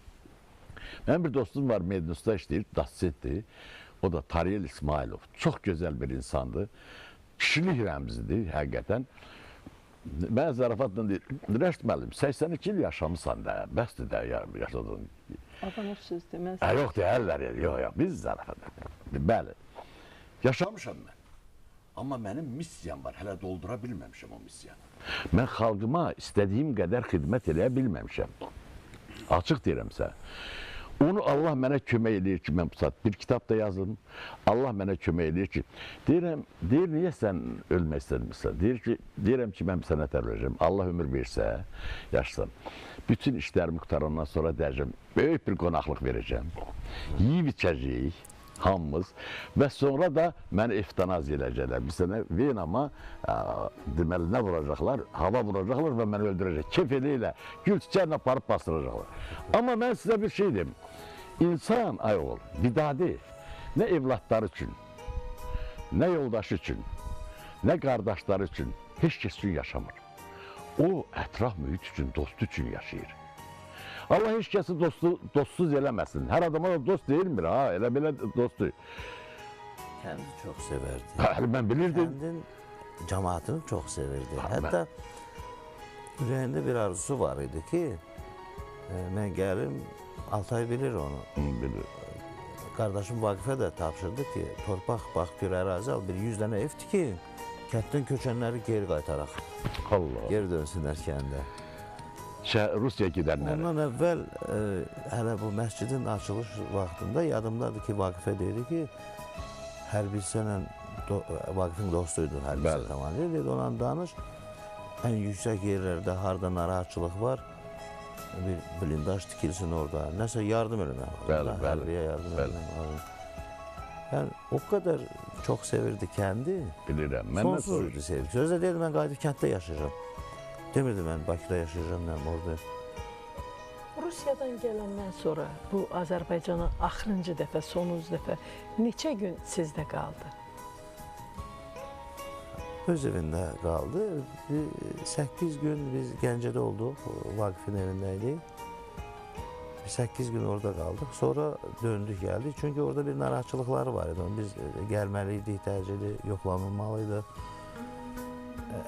Mənim bir dostum var, Medinusda işləyir, dassetdir. O da Tariyel İsmailov. Çox gözəl bir insandır. Kişilik rəmzidir, həqiqətən. Mən zarafatla deyir, Rəşid müəllim, 82 il yaşamısan da, bəsdir də yaşadın. Adam o söz deməz. Yox, deyərlər, yox, yox, biz zarafat. Bəli, yaşamışam mən. Amma mənim missiyam var, hələ doldura bilməmişəm o missiyanı. Mən xalqıma istədiyim qədər xidmət eləyə bilməmişəm. Açıq deyirəm sənə. Onu Allah mənə kömək eləyir ki, mən bu saat bir kitab da yazdım. Allah mənə kömək eləyir ki, deyirəm, deyir, niyə sən ölmək istəmirsən? Deyir ki, deyirəm ki, mən sənə öləcəm. Allah ömür versə, yaşasam. Bütün işlərimi qurtarandan sonra deyəcəm, böyük bir qonaqlıq verəcəm. Yiyib içəcəyik hamımız və sonra da məni eftanaziya eləyəcəklər. Bir sənə Venama deməli nə vuracaqlar? Hava vuracaqlar və məni öldürəcək. Kef eləylə, gül çiçəklə aparıb bastıracaqlar. Amma mən sizə bir şey deyim. İnsan, ay oğul, Vidadi nə evlatları üçün, nə yoldaşı üçün, nə qardaşları üçün heç kəs üçün yaşamır. O, ətraf mühit üçün, dostu üçün yaşayır. Allah heç kəsi dostsuz eləməsin. Hər adama da dost deyilmir, ha, elə belə dostu. Kəndi çox severdi. Bəli, mən bilirdim. Kəndin cəmaatını çox sevirdi. Hətta ürəyində bir arzusu var idi ki, mən gəlim, Altay bilir onu. Bilir. Qardaşım Vaqifə də tapşırdı ki, torpaq, bax, gör, ərazi al, bir 100 dənə ev tikin, kənddən köçənləri geri qaytaraq. Allah. Geri dönsünlər kəndə. Rusiya gedənləri. Ondan əvvəl hələ bu məscidin açılış vaxtında yadımdadır ki, Vaqifə dedi ki, hərbi hissənlə, Vaqifin dostuydu hərbi hissə komandiri, dedi, ona danış, ən yüksək yerlərdə harada narahatçılıq var, bir blindaj tikilsin orada, nəsə yardım eləmək lazım, bəli, bəli, hərbiyə yardım eləmək lazım. Yəni, o qədər çox sevirdi kəndi. Bilirəm. Sonsuz idi sevgisi. Özü də deyirdi, mən qayıdıb kənddə yaşayacağam. Demirdi, mən Bakıda yaşayacağam, mən orada. Rusiyadan gələndən sonra bu Azərbaycana axırıncı dəfə, sonuncu dəfə neçə gün sizdə qaldı? Öz evində qaldı. 8 gün biz Gəncədə olduq, Vaqifin evindəydik. 8 gün orada qaldıq. Sonra döndük, gəldik. Çünki orada bir narahatçılıqları var idi. Biz gəlməliydik, təcili yoxlanılmalıydı.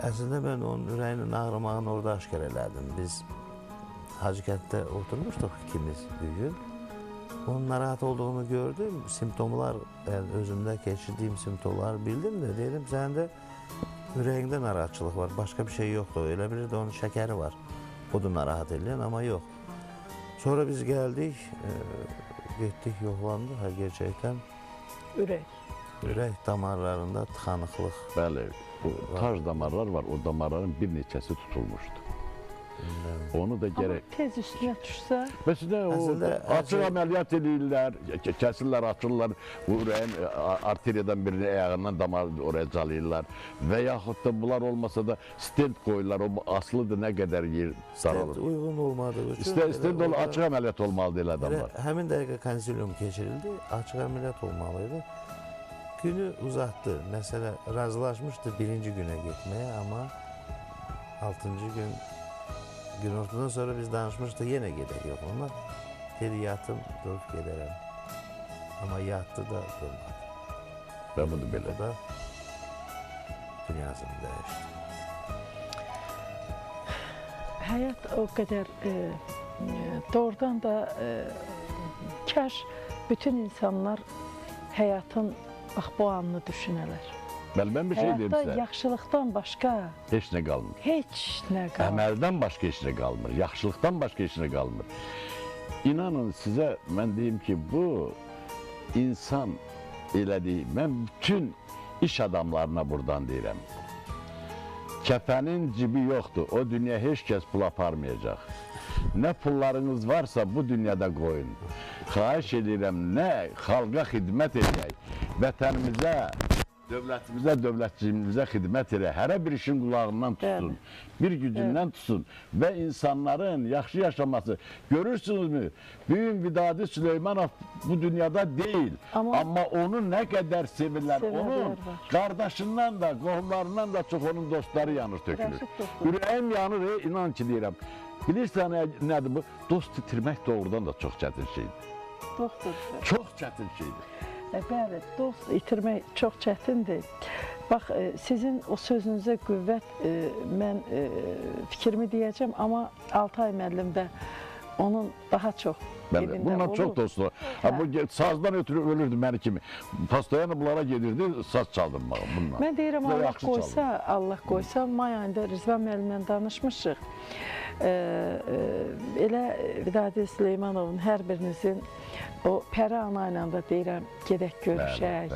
Əslində mən onun ürəyinin ağrımağını orada aşkar elədim. Biz Hacıkənddə oturmuşduq ikimiz bir gün. Onun narahat olduğunu gördüm. Simptomlar, yəni özümdə keçirdiyim simptomları bildim də, dedim, sənin də ürəyində narahatçılıq var, başqa bir şey yoxdur. Elə bilirdi onun şəkəri var. Odur narahat eləyən, amma yox. Sonra biz gəldik, getdik, yoxlandıq, hə, gerçəkdən. Ürək. Ürək damarlarında tıxanıqlıq. Bəli, bu tac damarlar var, o damarların bir neçəsi tutulmuşdu. Onu da gərək... Amma tez üstünə düşsə... Məsələn, o açıq əməliyyat eləyirlər, kəsirlər, açırlar, bu ürəyin arteriyadan birini ayağından damarı oraya calayırlar və yaxud da bunlar olmasa da stent qoyurlar, o asılıdır nə qədər yer daralır. Stent uyğun olmadığı üçün... Stent açıq əməliyyat olmalıdır elə adamlar. Həmin dəqiqə konsilium keçirildi, açıq əməliyyat olmalıydı. Günü uzatdı, məsələ razılaşmışdı birinci günə getməyə, amma 6-cı gün günortadan sonra biz danışmışdıq, yenə gedək yox onlar. Dedi, yatım, durub gedərəm. Amma yatdı da durmadı. Və bunu belə. O da dünyasını dəyişdi. Həyat o qədər doğrudan da kaş bütün insanlar həyatın bax bu anını düşünələr. Bəli, mən bir şey deyim sizə. Həyatda yaxşılıqdan başqa heç nə qalmır. Heç nə qalmır. Əməldən başqa heç nə qalmır. Yaxşılıqdan başqa heç nə qalmır. İnanın sizə, mən deyim ki, bu insan elədiyi, mən bütün iş adamlarına buradan deyirəm. Kəfənin cibi yoxdur, o dünya heç kəs pul aparmayacaq. Nə pullarınız varsa bu dünyada qoyun. Xahiş edirəm, nə xalqa xidmət edək, vətənimizə, dövlətimizə, dövlətçiyimizə xidmət edək. Hərə bir işin qulağından tutsun, bir gücündən tutsun və insanların yaxşı yaşaması. Görürsünüzmü? Bugün Vidadi Süleymanov bu dünyada deyil. Amma onu nə qədər sevirlər, onun qardaşından da, qohumlarından da çox onun dostları yanır, tökülür. Ürəyim yanır, inan ki deyirəm. Bilirsən nədir bu? Dost itirmək doğrudan da çox çətin şeydir. Dostdur. Çox çətin şeydir. Bəli, dost itirmək çox çətindir. Bax, sizin o sözünüzə qüvvət, mən fikrimi deyəcəm, amma Altay müəllim də onun daha çox evində olub. Bununla çox dostu. Sazdan ötürü ölürdü məni kimi. Pastoyanı bunlara gedirdi, saz çaldırmağa bununla. Mən deyirəm, Allah qoysa, may ayında Rizvan müəllimlə danışmışıq. Elə Vidadi Süleymanovun hər birinizin o Pəri ana ilə də deyirəm, gedək görüşək,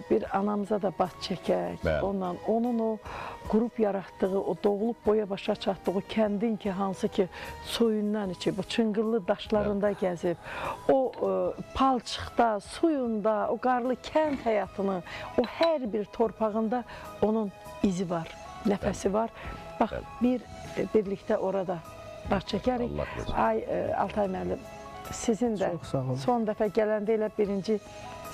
bir anamıza da bat çəkək, onunla, onun o qrup yaratdığı, o doğulub boya başa çatdığı kəndin ki, hansı ki suyundan içib, o çınqıllı daşlarında gəzib, o palçıqda, suyunda, o qarlı kənd həyatını, o hər bir torpağında onun izi var, nəfəsi var. Bax, birlikdə orada baş çəkərik. Ay, Altay müəllim, sizin də son dəfə gələndə elə birinci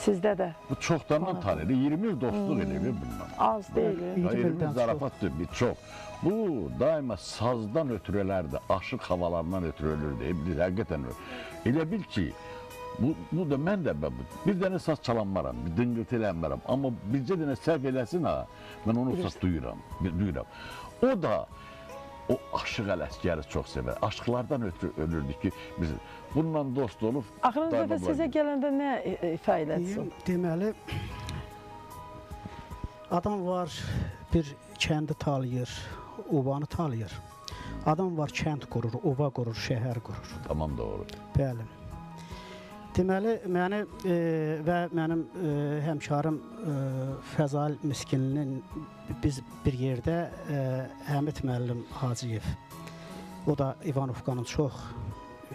sizdə də. Bu çoxdandan tanıyır, 20 il dostluq eləyir bundan. Az deyil. 20 il zarafatdır, bir çox. Bu daima sazdan ötürələrdir, aşıq havalarından ötürü ölürdü, bilir, həqiqətən ölür. Elə bil ki, bu da mən də bir dənə saz çalanmaram, bir dıngıltı eləmərəm, amma bircə dənə səhv eləsin ha, mən onu saz duyuram. O da o Aşıq Ələsgəri çox sevər. Aşıqlardan ötürü ölürdü ki, biz bununla dost olub. Axırıncı dəfə sizə gələndə nə ifa elətsin? Deməli, adam var bir kəndi talayır, ovanı talayır. Adam var kənd qurur, ova qurur, şəhər qurur. Tamam, doğru. Bəli. Deməli, məni və mənim həmkarım Fəzail Miskinlinin biz bir yerdə Həmid müəllim Hacıyev, o da İvanovkanın çox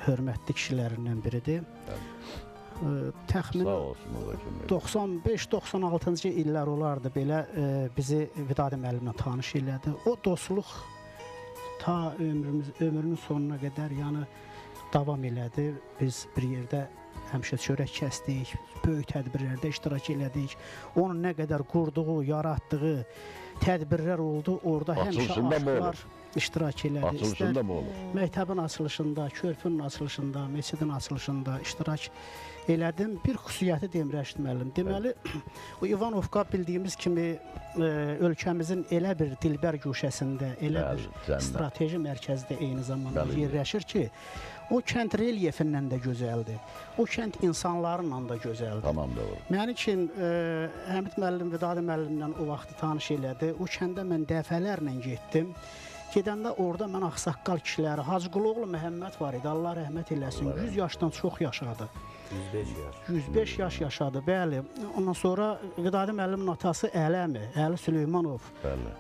hörmətli kişilərindən biridir. Təxminən 95-96-cı illər olardı belə bizi Vidadi müəllimlə tanış elədi. O dostluq ta ömrünün sonuna qədər yəni davam elədi. Biz bir yerdə həmişə çörək kəsdik, böyük tədbirlərdə iştirak elədik. Onun nə qədər qurduğu, yaratdığı tədbirlər oldu, orada həmişə aşıqlar iştirak elədi. Açılışında mı olur? Məktəbin açılışında, körpünün açılışında, meçidin açılışında iştirak elədim. Bir xüsusiyyəti deyim, Rəşid müəllim. Deməli, o İvanovka bildiyimiz kimi ölkəmizin elə bir dilbər güşəsində, elə bir strateji mərkəzdə eyni zamanda yerləşir ki, o kənd relyefindən də gözəldir. O kənd insanlarla da gözəldir. Tamam, doğru. Məni kim Həmid müəllim, Vidadi müəllimlə o vaxtı tanış elədi. O kəndə mən dəfələrlə getdim. Gedəndə orada mən ağsaqqal kişiləri, Hacıquloğlu Məhəmməd var idi, Allah rəhmət eləsin, 100 yaşdan çox yaşadı. 105 yaş. 105 yaş yaşadı, bəli. Ondan sonra Vidadi müəllimin atası Ələmi, Əli Süleymanov. Bəli.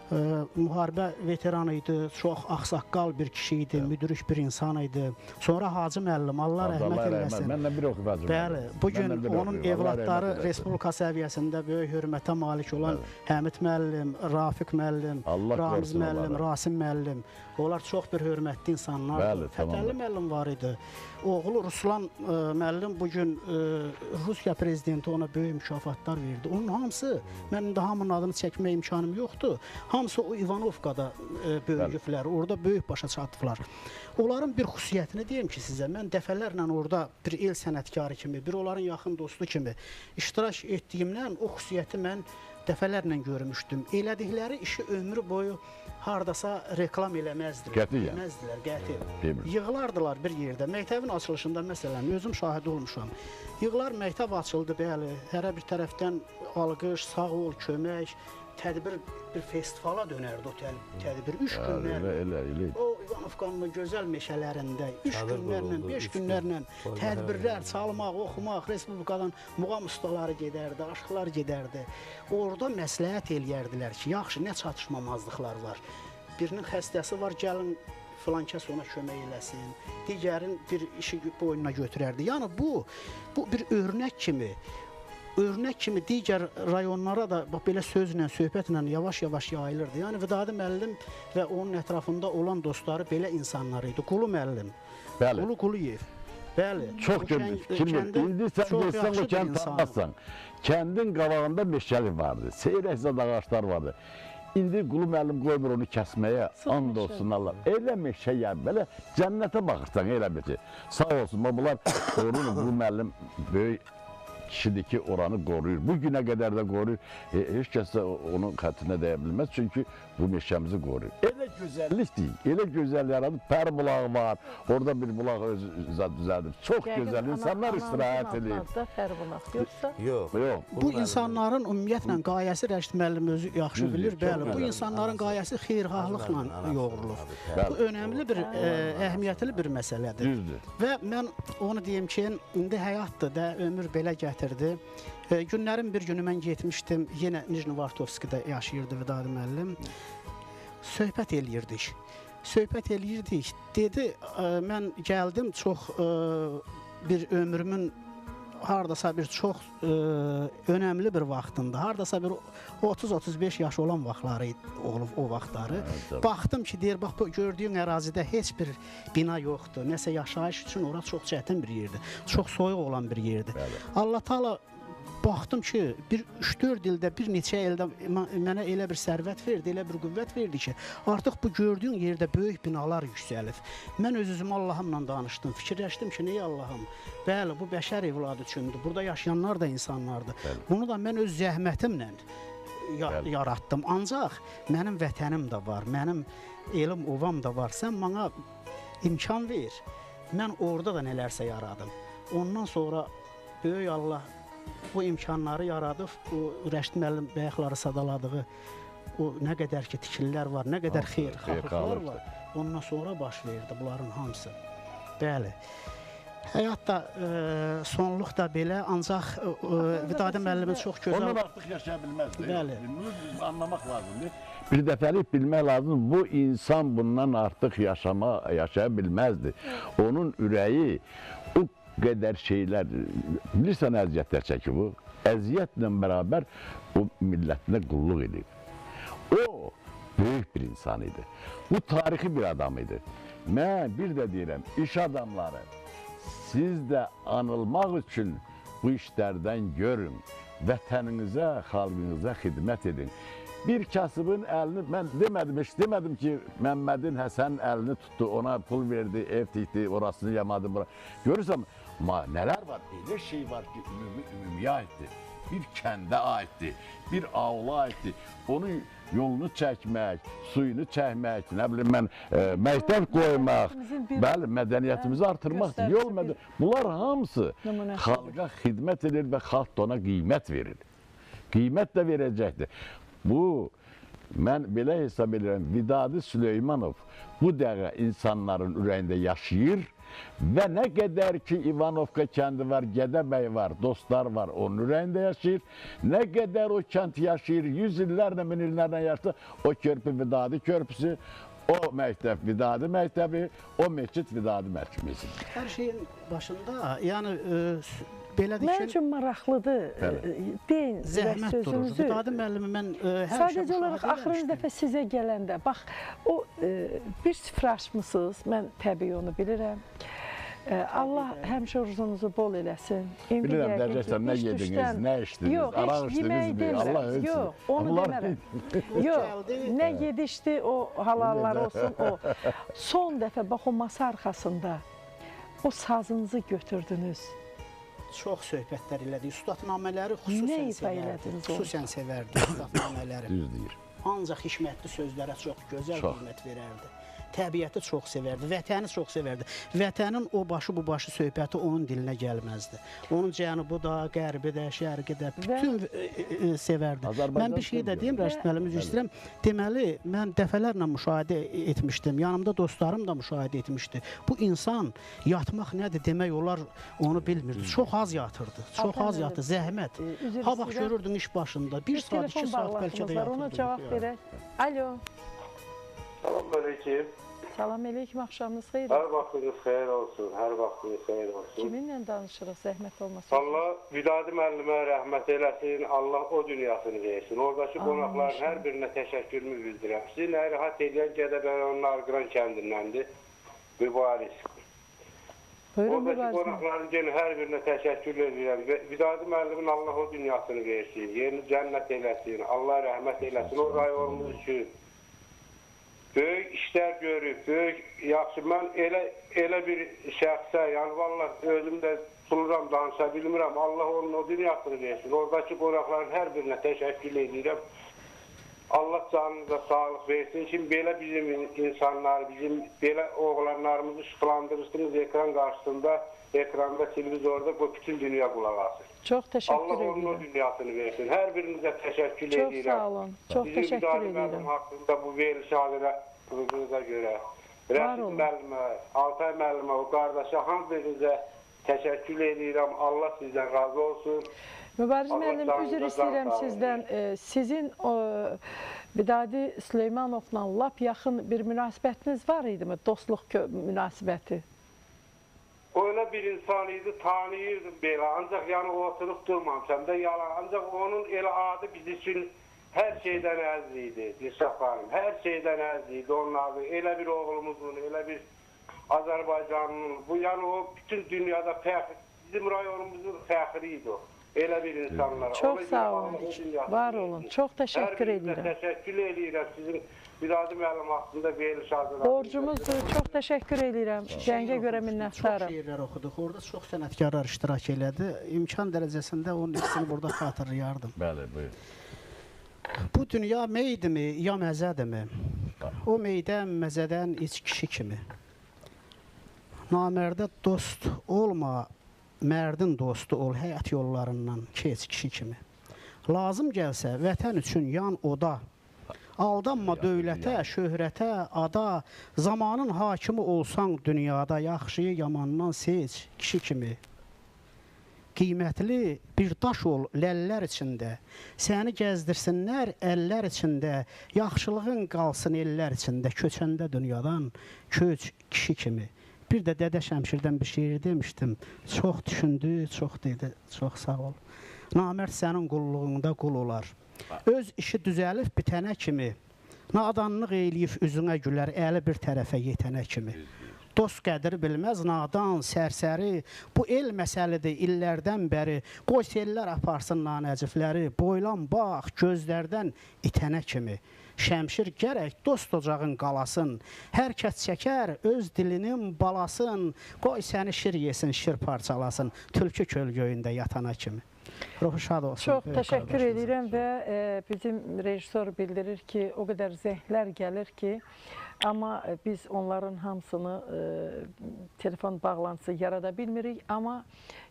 Müharibə veteranı idi, çox ağsaqqal bir kişi idi, müdrik bir insan idi. Sonra Hacı müəllim, Allah rəhmət eləsin. Mənlə bir oxuyub Hacı müəllim. Bəli, bugün onun evladları respublika səviyyəsində böyük hörmətə malik olan Həmid müəllim, Rafiq müəllim, Ramiz müəllim, Rasim müəllim. Onlar çox bir hörmətli insanlardır. Fətəli müəllim var idi. Oğlu Ruslan müəllim bugün Rusiya prezidenti ona böyük mükafatlar verdi. Onun hamısı, mənim də hamının adını çəkmək imkanım yoxdur. Hamısı o İvanovkada böyüyüblər, orada böyük başa çatıblar. Onların bir xüsusiyyətini deyim ki sizə, mən dəfələrlə orada bir el sənətkarı kimi, bir onların yaxın dostu kimi iştirak etdiyimlə o xüsusiyyəti mən dəfələrlə görmüşdüm. Elədikləri işi ömrü boyu hardasa reklam eləməzdilər. Qəti. Qəti. Yığılardılar bir yerdə. Məktəbin açılışında məsələn, özüm şahid olmuşam. Yığılar, məktəb açıldı, bəli. Hərə bir tərəfdən alqış, sağ ol, kömək. tədbir bir festivala dönərdi o tədbir. 3 günlərlə. O İvanovkanın gözəl meşələrində 3 günlərlə, 5 günlərlə tədbirlər, çalmaq, oxumaq, Respublikadan muğam ustaları gedərdi, aşıqlar gedərdi. Orada məsləhət eləyərdilər ki, yaxşı, nə çatışmamazlıqlar var. Birinin xəstəsi var, gəlin filan kəs ona kömək eləsin. Digərin bir işi boynuna götürərdi. Yəni bu bir örnək kimi, digər rayonlara da bax, belə sözlə, söhbətlə yavaş-yavaş yayılırdı. Yəni Vidadi müəllim və onun ətrafında olan dostları belə insanlar idi. Qulu müəllim, Bəli. Qulu Quliyev. Bəli. Çox görmüş. İndi sən getsən o kənd tanımazsan. Kəndin qabağında meşəlik vardı. Seyrək zad ağaclar vardı. İndi Qulu müəllim qoymur onu kəsməyə, and olsun Allah. Elə meşə yəni, belə cənnətə baxırsan elə bir ki. Sağ olsun, bunlar qorunur. Qulu müəllim böyük kişidir ki, oranı qoruyur. Bu günə qədər də qoruyur. Heç kəs də onun xətrinə dəyə bilməz, çünki bu meşəmizi qoruyur. Elə gözəllik deyil, elə gözəl yaradır. Pər bulağı var, orada bir bulaq özü düzəldib. Çox gözəl, insanlar istirahət edir. Pər bulaq yoxsa? Yox. Bu insanların ümumiyyətlə qayəsi, Rəşid müəllim özü yaxşı bilir, bəli, bu insanların qayəsi xeyirxahlıqla yoğrulur. Bu önəmli bir, əhəmiyyətli bir məsələdir. Düzdür. Və mən onu deyim ki, indi həyatdır da, ömür belə gətirdi. Günlərin bir günü mən getmişdim, yenə Nijnivartovskidə yaşayırdı Vidadi müəllim. Söhbət eləyirdik. Dedi, mən gəldim çox bir ömrümün hardasa bir çox önəmli bir vaxtında, hardasa bir 30-35 yaş olan vaxtları olub o vaxtları. Baxdım ki, deyir, bax, bu gördüyün ərazidə heç bir bina yoxdur. Nəsə yaşayış üçün ora çox çətin bir yerdir. Çox soyuq olan bir yerdir. Allah Taala baxdım ki, bir 3-4 ildə, bir neçə ildə mənə elə bir sərvət verdi, elə bir qüvvət verdi ki, artıq bu gördüyün yerdə böyük binalar yüksəlib. Mən öz-özümə Allahımla danışdım, fikirləşdim ki, ney Allahım? Bəli, bu bəşər evladı üçündür, burada yaşayanlar da insanlardır. Bəli. Bunu da mən öz zəhmətimlə yaratdım. Ancaq mənim vətənim də var, mənim elim, ovam da var. Sən mənə imkan ver, mən orada da nələrsə yaradım. Ondan sonra böyük Allah bu imkanları yaradıb, o Rəşid müəllim bayaqları sadaladığı o nə qədər ki tikililər var, nə qədər xeyirxahlıqlar var, ondan sonra baş verdi bunların hamısı. Bəli. Həyat da, sonluq da belə, ancaq Vidadi müəllimin çox gözəl... Ondan artıq yaşaya bilməzdir. Bəli. Bunu anlamaq lazımdır. Bir dəfəlik bilmək lazımdır, bu insan bundan artıq yaşaya bilməzdi. Onun ürəyi o qədər şeylər, bilirsən əziyyətlər çəkir bu, əziyyətlə bərabər o millətinə qulluq edib. O, böyük bir insan idi. Bu, tarixi bir adam idi. Mən bir də deyirəm, iş adamları, siz də anılmaq üçün bu işlərdən görün, vətəninizə, xalqınıza xidmət edin. Bir kasıbın əlini, mən demədim, heç demədim ki, Məmmədin Həsənin əlini tutdu, ona pul verdi, ev tikdi, orasını yamadı. Bura. Görürsən, nələr var? Elə şey var ki, ümumiyə aiddir. Bir kəndə aiddir, bir aula aiddir. Onun yolunu çəkmək, suyunu çəkmək, nə bilim mən, məktəb qoymaq, bəli, mədəniyyətimizi artırmaq, yol mədəniyyət. Bunlar hamısı xalqa xidmət edir və xalq da ona qiymət verir. Qiymət də verəcəkdir. Bu, mən belə hesab edirəm, Vidadi Süleymanov bu dəqiqə insanların ürəyində yaşayır və nə qədər ki İvanovka kəndi var, Gədəbəy var, dostlar var, onun ürəyində yaşayır. Nə qədər o kənd yaşayır, 100 illərlə, 1000 illərlə yaşayır, o körpü Vidadi körpüsü, o məktəb Vidadi məktəbi, o məscid Vidadi məscidi. Hər şeyin başında, yəni... Belədir Mənim üçün maraqlıdır. Deyin, zəhmət durur. Vidadi müəllimi mən həmişə sadəcə olaraq axırıncı dəfə sizə gələndə, bax, o bir süfrə açmısınız, mən təbii onu bilirəm. Allah həmişə ruzunuzu bol eləsin. Bilirəm, dərəcəksən, nə yediniz, nə içdiniz, araq içdiniz mi? Allah ölsün. Yox, onu demərəm. Yox, nə yedişdi, o halallar olsun, o. Son dəfə, bax, o masa arxasında o sazınızı götürdünüz. Çox söhbətlər elədik. Ustadnamələri xüsusən sevərdi. Xüsusən sevərdi ustadnamələri. Düz deyir. Ancaq hikmətli sözlərə çox gözəl qiymət verərdi. Təbiəti çox sevərdi, vətəni çox sevərdi. Vətənin o başı, bu başı söhbəti onun dilinə gəlməzdi. Onun cənubu da, qərbi də, şərqi də bütün sevərdi. Mən bir şey də deyim, Rəşid müəllim, üzr istəyirəm. Deməli, mən dəfələrlə müşahidə etmişdim, yanımda dostlarım da müşahidə etmişdi. Bu insan yatmaq nədir demək olar, onu bilmirdi. Çox az yatırdı, çox az yatdı, zəhmət. Ha bax, görürdün iş başında, 1 saat, 2 saat bəlkə də yatırdı. Ona cavab verək. Alo. Salam aleyküm. Salam aleyküm, axşamınız xeyir. Hər vaxtınız xeyir olsun, hər vaxtınız xeyir olsun. Kiminlə danışırıq, zəhmət olmasın? Allah Vidadi müəllimə rəhmət eləsin, Allah o dünyasını versin. Oradakı qonaqların hər birinə təşəkkürümü bildirirəm. Sizi narahat eləyən Gədəbəy rayonunun Arqıran kəndindəndir, Mübariz. Oradakı qonaqların yenə hər birinə təşəkkür edirəm. Vidadi müəllimin Allah o dünyasını versin, yerini cənnət eləsin, Allah rəhmət eləsin o rayonumuz üçün. Böyük işlər görüb, böyük yaxşı. Mən elə bir şəxsə, yəni vallah özüm də buluram, danışa bilmirəm. Allah onun o dünyasını versin. Oradakı qonaqların hər birinə təşəkkür edirəm. Allah canınıza sağlıq versin ki, belə bizim insanlar, bizim belə oğlanlarımızı işıqlandırırsınız ekran qarşısında, ekranda, televizorda bu bütün dünya qulaq asır. Çox təşəkkür edirəm. Allah onun o dünyasını versin. Hər birinizə təşəkkür edirəm. Çox sağ olun. Çox təşəkkür edirəm. Bizim haqqında bu verilişi hazırladığınıza görə Rəşid müəllimə, Altay müəllimə, o qardaşa hamı birinizə təşəkkür edirəm. Allah sizdən razı olsun. Mübariz müəllim, üzr istəyirəm sizdən. Sizin Vidadi Süleymanovla lap yaxın bir münasibətiniz var idimi? Dostluq münasibəti. Öyle bir insan idi, tanıyırdım belə. Ancaq yəni oturub durmamışam da yalan. Ancaq onun elə adı biz üçün hər şeydən əziz idi, Dilşad xanım. Hər şeydən əziz idi onun adı. Elə bir oğlumuzun, elə bir Azərbaycanın. Bu yəni o bütün dünyada fəxr, bizim rayonumuzun fəxri idi o. Elə bir insanlara. Çox sağ olun, var olun. Çox təşəkkür edirəm. Təşəkkür edirəm sizin Vidadi müəllim haqqında veriliş hazırladınız. Borcumuzdur. Çox təşəkkür edirəm. Zəngə görə minnətdaram. Çox şeirlər oxuduq. Orada çox sənətkarlar iştirak elədi. İmkan dərəcəsində onun ikisini burada xatırlayardım. Bəli, buyur. Bu dünya meydimi, ya məzədimi? O meydən, məzədən iç kişi kimi. Namərdə dost olma, mərdin dostu ol, həyat yollarından keç kişi kimi. Lazım gəlsə vətən üçün yan oda, aldanma dövlətə, şöhrətə, ada, zamanın hakimi olsan dünyada, yaxşıyı yamandan seç kişi kimi. Qiymətli bir daş ol ləllər içində, səni gəzdirsinlər əllər içində, yaxşılığın qalsın ellər içində, köçəndə dünyadan köç kişi kimi. Bir də Dədə Şəmşirdən bir şeir demişdim, çox düşündü, çox dedi, çox sağ ol. Namərd sənin qulluğunda qul olar. Öz işi düzəlib bitənə kimi, nadanlıq eləyib üzünə gülər, əli bir tərəfə yetənə kimi. Dost qədiri bilməz, nadan, sərsəri, bu el məsəlidir illərdən bəri, qoy sellər aparsın nanəcifləri, boylan bax, gözlərdən itənə kimi. Şəmşir gərək dost ocağın qalasın, hər kəs çəkər öz dilinin balasın, qoy səni şir yesin, şir parçalasın, tülkü köl göyündə yatana kimi. Ruhu şad olsun. Çox təşəkkür edirəm və bizim rejissor bildirir ki, o qədər zənglər gəlir ki, amma biz onların hamısını telefon bağlantısı yarada bilmirik, amma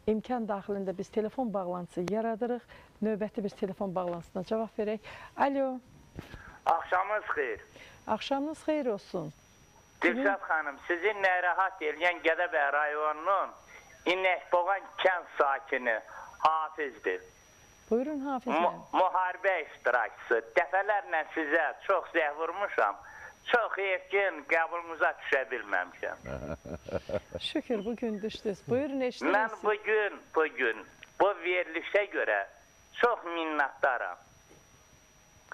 imkan daxilində biz telefon bağlantısı yaradırıq. Növbəti bir telefon bağlantısına cavab verək. Alo. Axşamınız xeyir. Axşamınız xeyir olsun. Dilşad xanım, sizi narahat eləyən Gədəbəy rayonunun İnəkboğan kənd sakini Hafizdir. Buyurun Hafiz müəllim. Müharibə iştirakçısı. Dəfələrlə sizə çox zəh vurmuşam. Çox heyf ki, qəbulumuza düşə bilməmişəm. Şükür, bugün düşdünüz. Buyurun, eşidirsiniz. Mən bugün bu verilişə görə çox minnətdaram.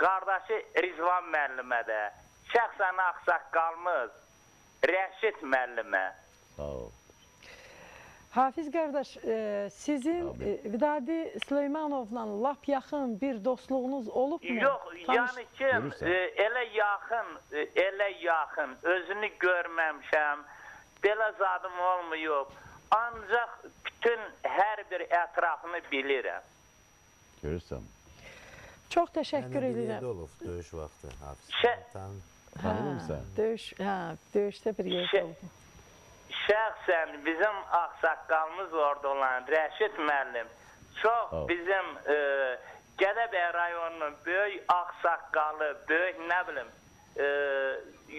Qardaşı Rizvan müəllimə də, şəxsən ağsaqqalımız Rəşid müəllimə. Sağ ol. Hafiz qardaş, sizin Vidadi Süleymanovla lap yaxın bir dostluğunuz olubmu? Yox, yəni ki, elə yaxın, özünü görməmişəm, belə zadım olmayıb. Ancaq bütün hər bir ətrafını bilirəm. Görürsən. Çox təşəkkür edirəm. Bir yerdə olub döyüş vaxtı Hafiz. Tanıdın sən? Döyüşdə bir yerdə olub. Şəxsən bizim ağsaqqalımız orada olan Rəşid müəllim çox bizim Gədəbəy rayonunun böyük ağsaqqalı, böyük nə bilim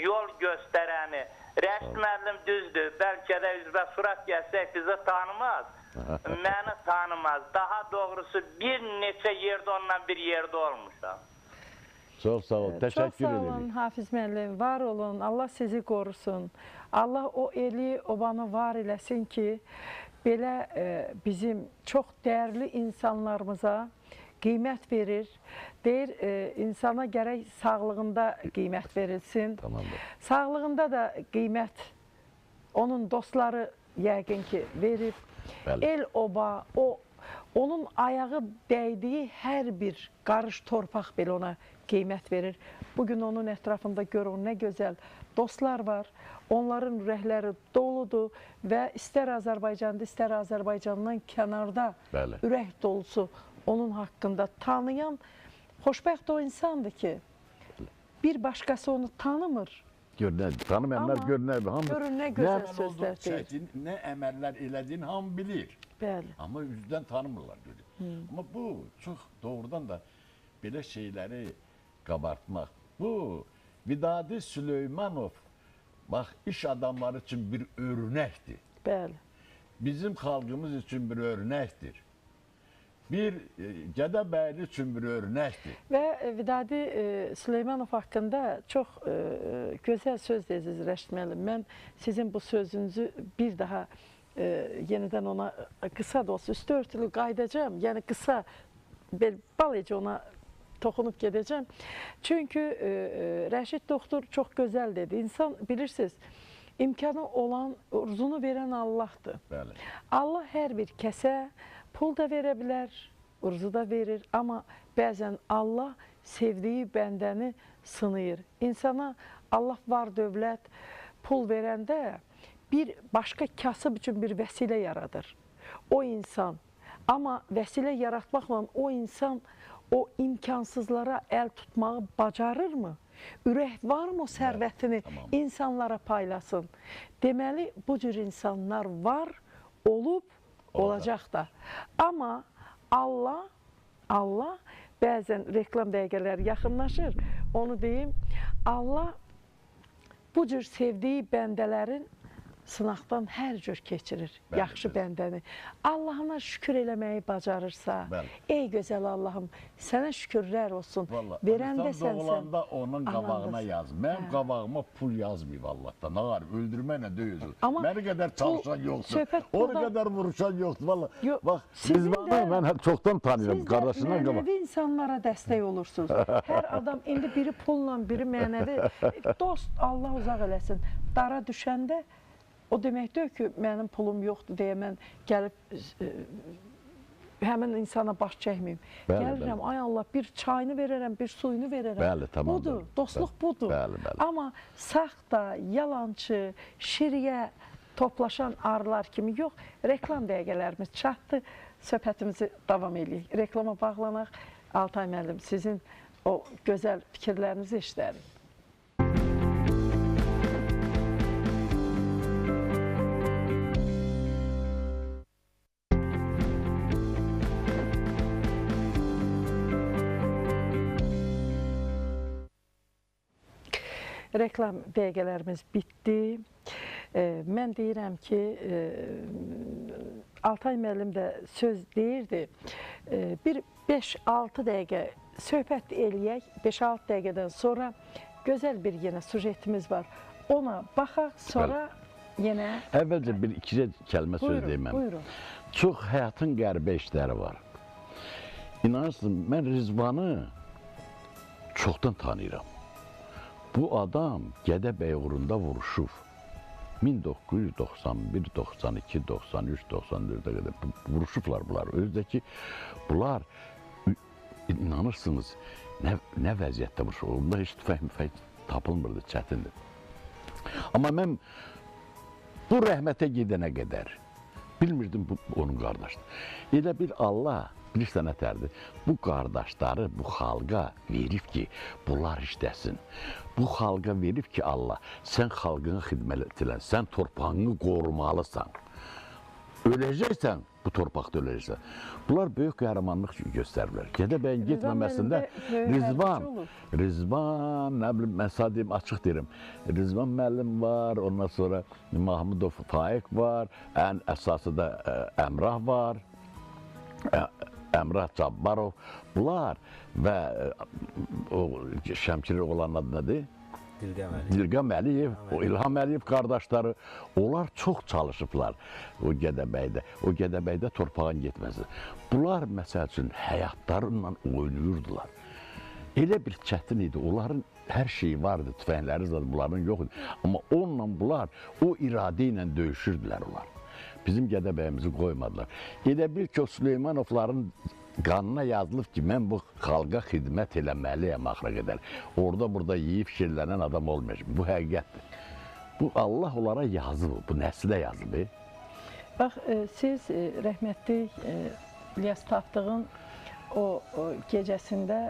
yol göstərəni Rəşid müəllim düzdür, bəlkə də üzbə surat gəlsək bizi tanımaz, məni tanımaz. Daha doğrusu bir neçə yerdə ondan bir yerdə olmuşam. Çox sağ olun, təşəkkür edirik. Çox sağ olun Hafiz müəllim, var olun, Allah sizi qorusun. Allah o eli, obanı var eləsin ki, belə bizim çox dəyərli insanlarımıza qiymət verir. Deyir, insana gərək sağlığında qiymət verilsin. Tamamdır. Sağlığında da qiymət onun dostları yəqin ki verib. Bəli. El, oba, onun ayağı dəydiyi hər bir qarış torpaq belə ona qiymət verir. Bugün onun ətrafında görün nə gözəl dostlar var. Onların ürəkləri doludur və istər Azərbaycanda, istər Azərbaycandan kənarda Bəli. Ürək dolusu onun haqqında tanıyan xoşbəxt o insandır ki, bir başqası onu tanımır. Gör nə, tanımayanlar gör nə, hamı, görün nə gözəl sözlər deyir. Nə əməllər elədiyini hamı bilir. Bəli. Amma üzdən tanımırlar görür. Amma bu çox doğrudan da belə şeyləri qabartmaq. Bu Vidadi Süleymanov bax iş adamları üçün bir örnəkdir. Bəli. Bizim xalqımız üçün bir örnəkdir. Bir Gədəbəyli üçün bir örnəkdir. Və Vidadi Süleymanov haqqında çox gözəl söz dediniz Rəşid müəllim. Mən sizin bu sözünüzü bir daha yenidən ona qısa da olsa üstü örtülü qayıdacağam. Yəni qısa, balaca ona toxunub gedəcəm. Çünki Rəşid doktor çox gözəl dedi. İnsan bilirsiniz, imkanı olan, urzunu verən Allahdır. Bəli. Allah hər bir kəsə pul da verə bilər, urzu da verir. Amma bəzən Allah sevdiyi bəndəni sınayır. İnsana Allah var dövlət, pul verəndə bir başqa kasıb üçün bir vəsilə yaradır. O insan. Amma vəsilə yaratmaqla o insan o imkansızlara əl tutmağı bacarırmı? Ürək varmı o sərvətini insanlara paylasın? Deməli, bu cür insanlar var, olub, olacaq da. Amma Allah bəzən reklam dəqiqələri yaxınlaşır, onu deyim, Allah bu cür sevdiyi bəndələrin sınaqdan hər cür keçirir, bəli, yaxşı bəndəni. Allahına şükür eləməyi bacarırsa, bəli. Ey gözəl Allahım, sənə şükürlər olsun. Vallahi, verən də sənsən. Doğulanda onun qabağına yaz. Mənim qabağıma pul yazmayıb Allahdan. Nə var, öldürməklə deyil. Məni qədər çalışan yoxdur, onu qədər vuruşan yoxdur. Vallahi, Yox, bax, Rizvanı mən çoxdan tanıyıram, qardaşından qabaq. Siz də mənəvi insanlara dəstək olursunuz. Hər adam indi biri pulla, biri mənəvi. Dost, Allah uzaq eləsin. Dara düşəndə o demək deyil ki, mənim pulum yoxdur deyə mən gəlib həmin insana baş çəkməyim. Bəli, gəlirəm, bəli. Ay Allah, bir çayını verərəm, bir suyunu verərəm. Bəli, tamamdır. Budur, dostluq bəli, budur. Bəli, bəli. Amma saxta, yalançı, şiriyə toplaşan arılar kimi yox, reklam dəqiqələrimiz çatdı. Söhbətimizi davam eləyək. Reklama bağlanaq. Altay müəllim, sizin o gözəl fikirlərinizi işlərik. Reklam dəqiqələrimiz bitdi. Mən deyirəm ki, Altay müəllim də söz deyirdi. Bir 5-6 dəqiqə söhbət eləyək. 5-6 dəqiqədən sonra gözəl bir yenə sujetimiz var. Ona baxaq, sonra yenə... Əvvəlcə bir iki kəlmə söz deyim mən. Buyurun. Çox həyatın qəribə işləri var. İnanırsın, mən Rizvanı çoxdan tanıyıram. Bu adam Gədəbəy uğrunda vuruşub. 1991, 92, 93, 94-ə qədər vuruşublar bunlar. Özü də ki, bunlar inanırsınız nə vəziyyətdə vuruşub. Onda heç tüfəng müfəng tapılmırdı, çətindir. Amma mən bu rəhmətə gedənə qədər bilmirdim bu onun qardaşıdır. Elə bir Allah Bilirsən nətərdir? Bu qardaşları bu xalqa verib ki, bunlar işləsin. Bu xalqa verib ki, Allah, sən xalqına xidmət elən, sən torpağını qorumalısan. Öləcəksən, bu torpaqda öləcəksən. Bunlar böyük qəhrəmanlıq göstəriblər. Gədəbəyin getməməsində Rizvan, nə bilim, mən sağ deyim, açıq deyirəm. Rizvan müəllim var, ondan sonra Mahmudov Faiq var, ən əsası da Əmrah var. Əmrah Cabbarov, bunlar və o Şəmkirli oğlanın adı nədir? Dilqam Əliyev, o İlham Əliyev qardaşları, onlar çox çalışıblar o Gədəbəydə. O Gədəbəydə torpağın getməsi. Bunlar, məsəl üçün, həyatlarıyla oynayırdılar. Elə bir çətin idi, onların hər şeyi vardı, tüfəngləri zaten bunların yox idi. Amma onunla bunlar, o iradə ilə döyüşürdülər onlar. Bizim Gədəbəyimizi qoymadılar. Elə bil ki, o Süleymanovların qanına yazılıb ki, mən bu xalqa xidmət eləməliyəm axıra qədər. Orada burada yeyib şirlənən adam olmayacaq. Bu həqiqətdir. Bu Allah onlara yazıb, bu nəsilə yazıb. Bax, siz rəhmətli İlyas Tapdığın o gecəsində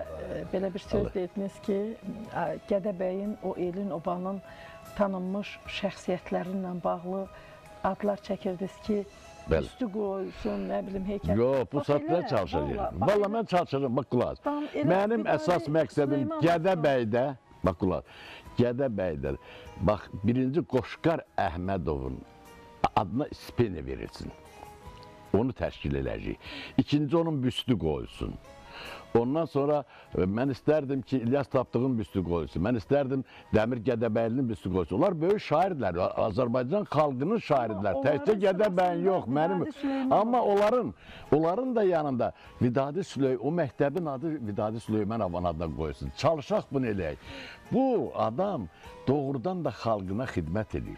belə bir söz dediniz ki, Gədəbəyin, o elin, obanın tanınmış şəxsiyyətləri ilə bağlı adlar çəkirdiniz ki, üstü qoyulsun, nə bilim, heykəl. Yox, bu saat mən çalışacağım. Valla mən çalışacağım, bax qulaq. Mənim əsas məqsədim Gədəbəydə, bax qulaq, Gədəbəydə, bax, birinci Qoşqar Əhmədovun adına stipendiya verilsin. Onu təşkil eləyəcək. İkinci, onun büstü qoyulsun. Ondan sonra mən istərdim ki, İlyas Tapdığın büstü qoyulsun. Mən istərdim Dəmir Gədəbəylinin büstü qoyulsun. Onlar böyük şairdirlər. Azərbaycan xalqının şairidirlər. Təkcə Gədəbəyin yox, mənim. Amma onların da yanında Vidadi Süleyman, o məktəbin adı Vidadi Süleymanovun adına qoyulsun. Çalışaq bunu eləyək. Bu adam doğrudan da xalqına xidmət edir.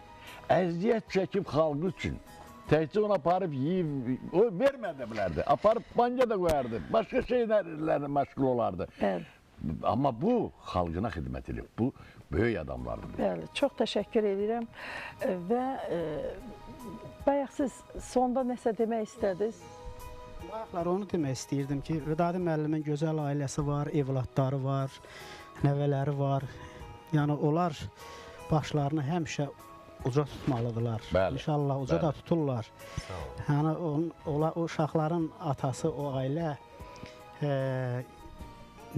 Əziyyət çəkib xalqı üçün. Təkcə onu aparıb yiyib, o verməyə də bilərdi. Aparıb banca da qoyardı. Başqa şeylərlə məşğul olardı. Bəli. Amma bu xalqına xidmət edir. Bu böyük adamlardır. Bəli, çox təşəkkür edirəm. Və bayaq siz sonda nəsə demək istədiniz? Bayaqlar onu demək istəyirdim ki, Vidadi müəllimin gözəl ailəsi var, evladları var, nəvələri var. Yəni onlar başlarını həmişə uca tutmalıdırlar. Bəli, İnşallah uca bəli. da tuturlar. Yəni o uşaqların atası, o ailə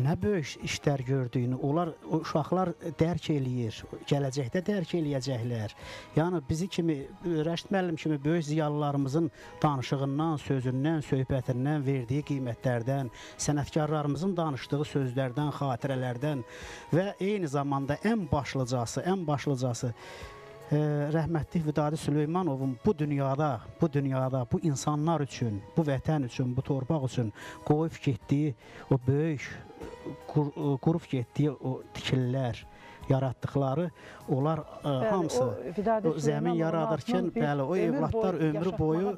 nə böyük işlər gördüyünü, onlar, o uşaqlar dərk eləyir, gələcəkdə dərk eləyəcəklər. Yəni bizi kimi, Rəşid müəllim kimi böyük ziyalılarımızın danışığından, sözündən, söhbətindən, verdiyi qiymətlərdən, sənətkarlarımızın danışdığı sözlərdən, xatirələrdən və eyni zamanda ən başlıcası rəhmətli Vidadi Süleymanovun bu dünyada, bu insanlar üçün, bu vətən üçün, bu torpaq üçün qoyub getdiyi o böyük, qurub getdiyi o tikililər, yaratdıqları, onlar bəli, hamısı o zəmin yaradırkən, bəli, o evladlar ömrü boyu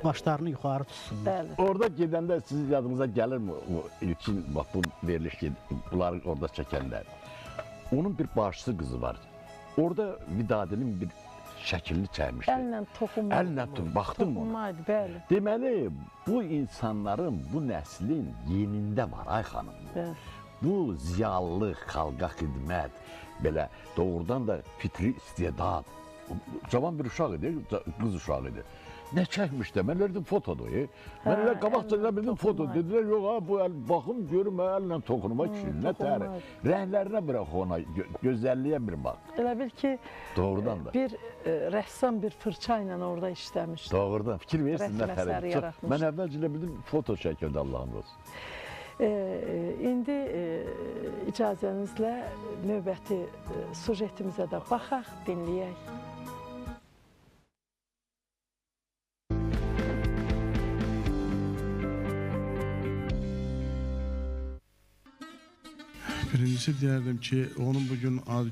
başlarını yuxarı tutsunlar. Bəli. Orada gedəndə sizin yadınıza gəlirmi o ilkin, bax bu veriliş, bunları orada çəkəndə? Onun bir başçısı qızı var. Orada Vidadinin bir şəklini çəkmişdi. Əllə toxunma. Əllə toxunma. Baxdım ona. Toxunmaydı, bəli. Deməli, bu insanların, bu nəslin yenində var, ay xanım. Bəli. Bu ziyalılıq, xalqa xidmət, belə doğrudan da fitri istedad. Cavan bir uşaq idi, qız uşağı idi. Nə çəkmiş də, mən elədim fotodur. Mən elə qabaqca elə bildim foto. Dedilər, yox ha, bu əl, baxım, görüm, əllə toxunma kişi, nə təri. Rənglərinə bırax ona, gözəlliyə bir bax. Elə bil ki, doğrudan da bir rəssam bir fırça ilə orada işləmişdi. Doğrudan, fikir verirsin nə təri. Mən əvvəlcə elə bildim, foto çəkildi, Allahın olsun. İndi icazənizlə növbəti sujetimizə də baxaq, dinləyək. Birincisi deyərdim ki, onun bugün ad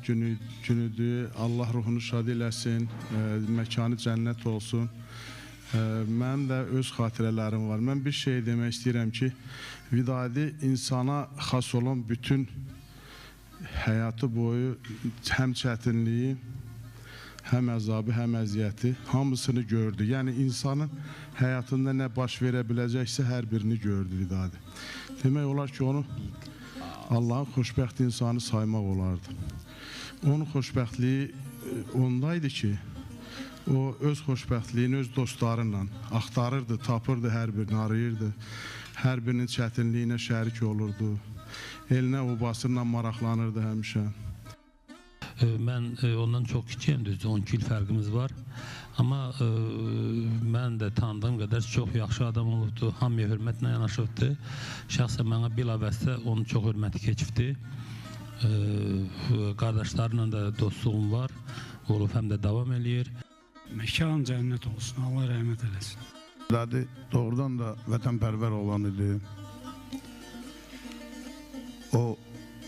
günüdür. Allah ruhunu şad eləsin, məkanı cənnət olsun. Mənim də öz xatirələrim var. Mən bir şey demək istəyirəm ki, Vidadi insana xas olan bütün həyatı boyu həm çətinliyi, Həm əzabı, həm əziyyəti hamısını gördü. Yəni insanın həyatında nə baş verə biləcəksə hər birini gördü Vidadi. Demək olar ki, onu Allahın xoşbəxt insanı saymaq olardı. Onun xoşbəxtliyi ondaydı ki, o öz xoşbəxtliyini öz dostlarıyla axtarırdı, tapırdı, hər birini arayırdı. Hər birinin çətinliyinə şərik olurdu. Elinə, obasıyla maraqlanırdı həmişə. Mən ondan çox kiçiyəm, düzdür, 12 il fərqimiz var. Amma mən də tanıdığım qədər çox yaxşı adam olubdu, hamıya hörmətlə yanaşıbdı. Şəxsən mənə bilavasitə onun çox hörməti keçibdi. Qardaşlarla da dostluğum var, olub həm də davam eləyir. Məkan cənnət olsun, Allah rəhmət eləsin. Vidadi doğrudan da vətənpərvər olan idi. O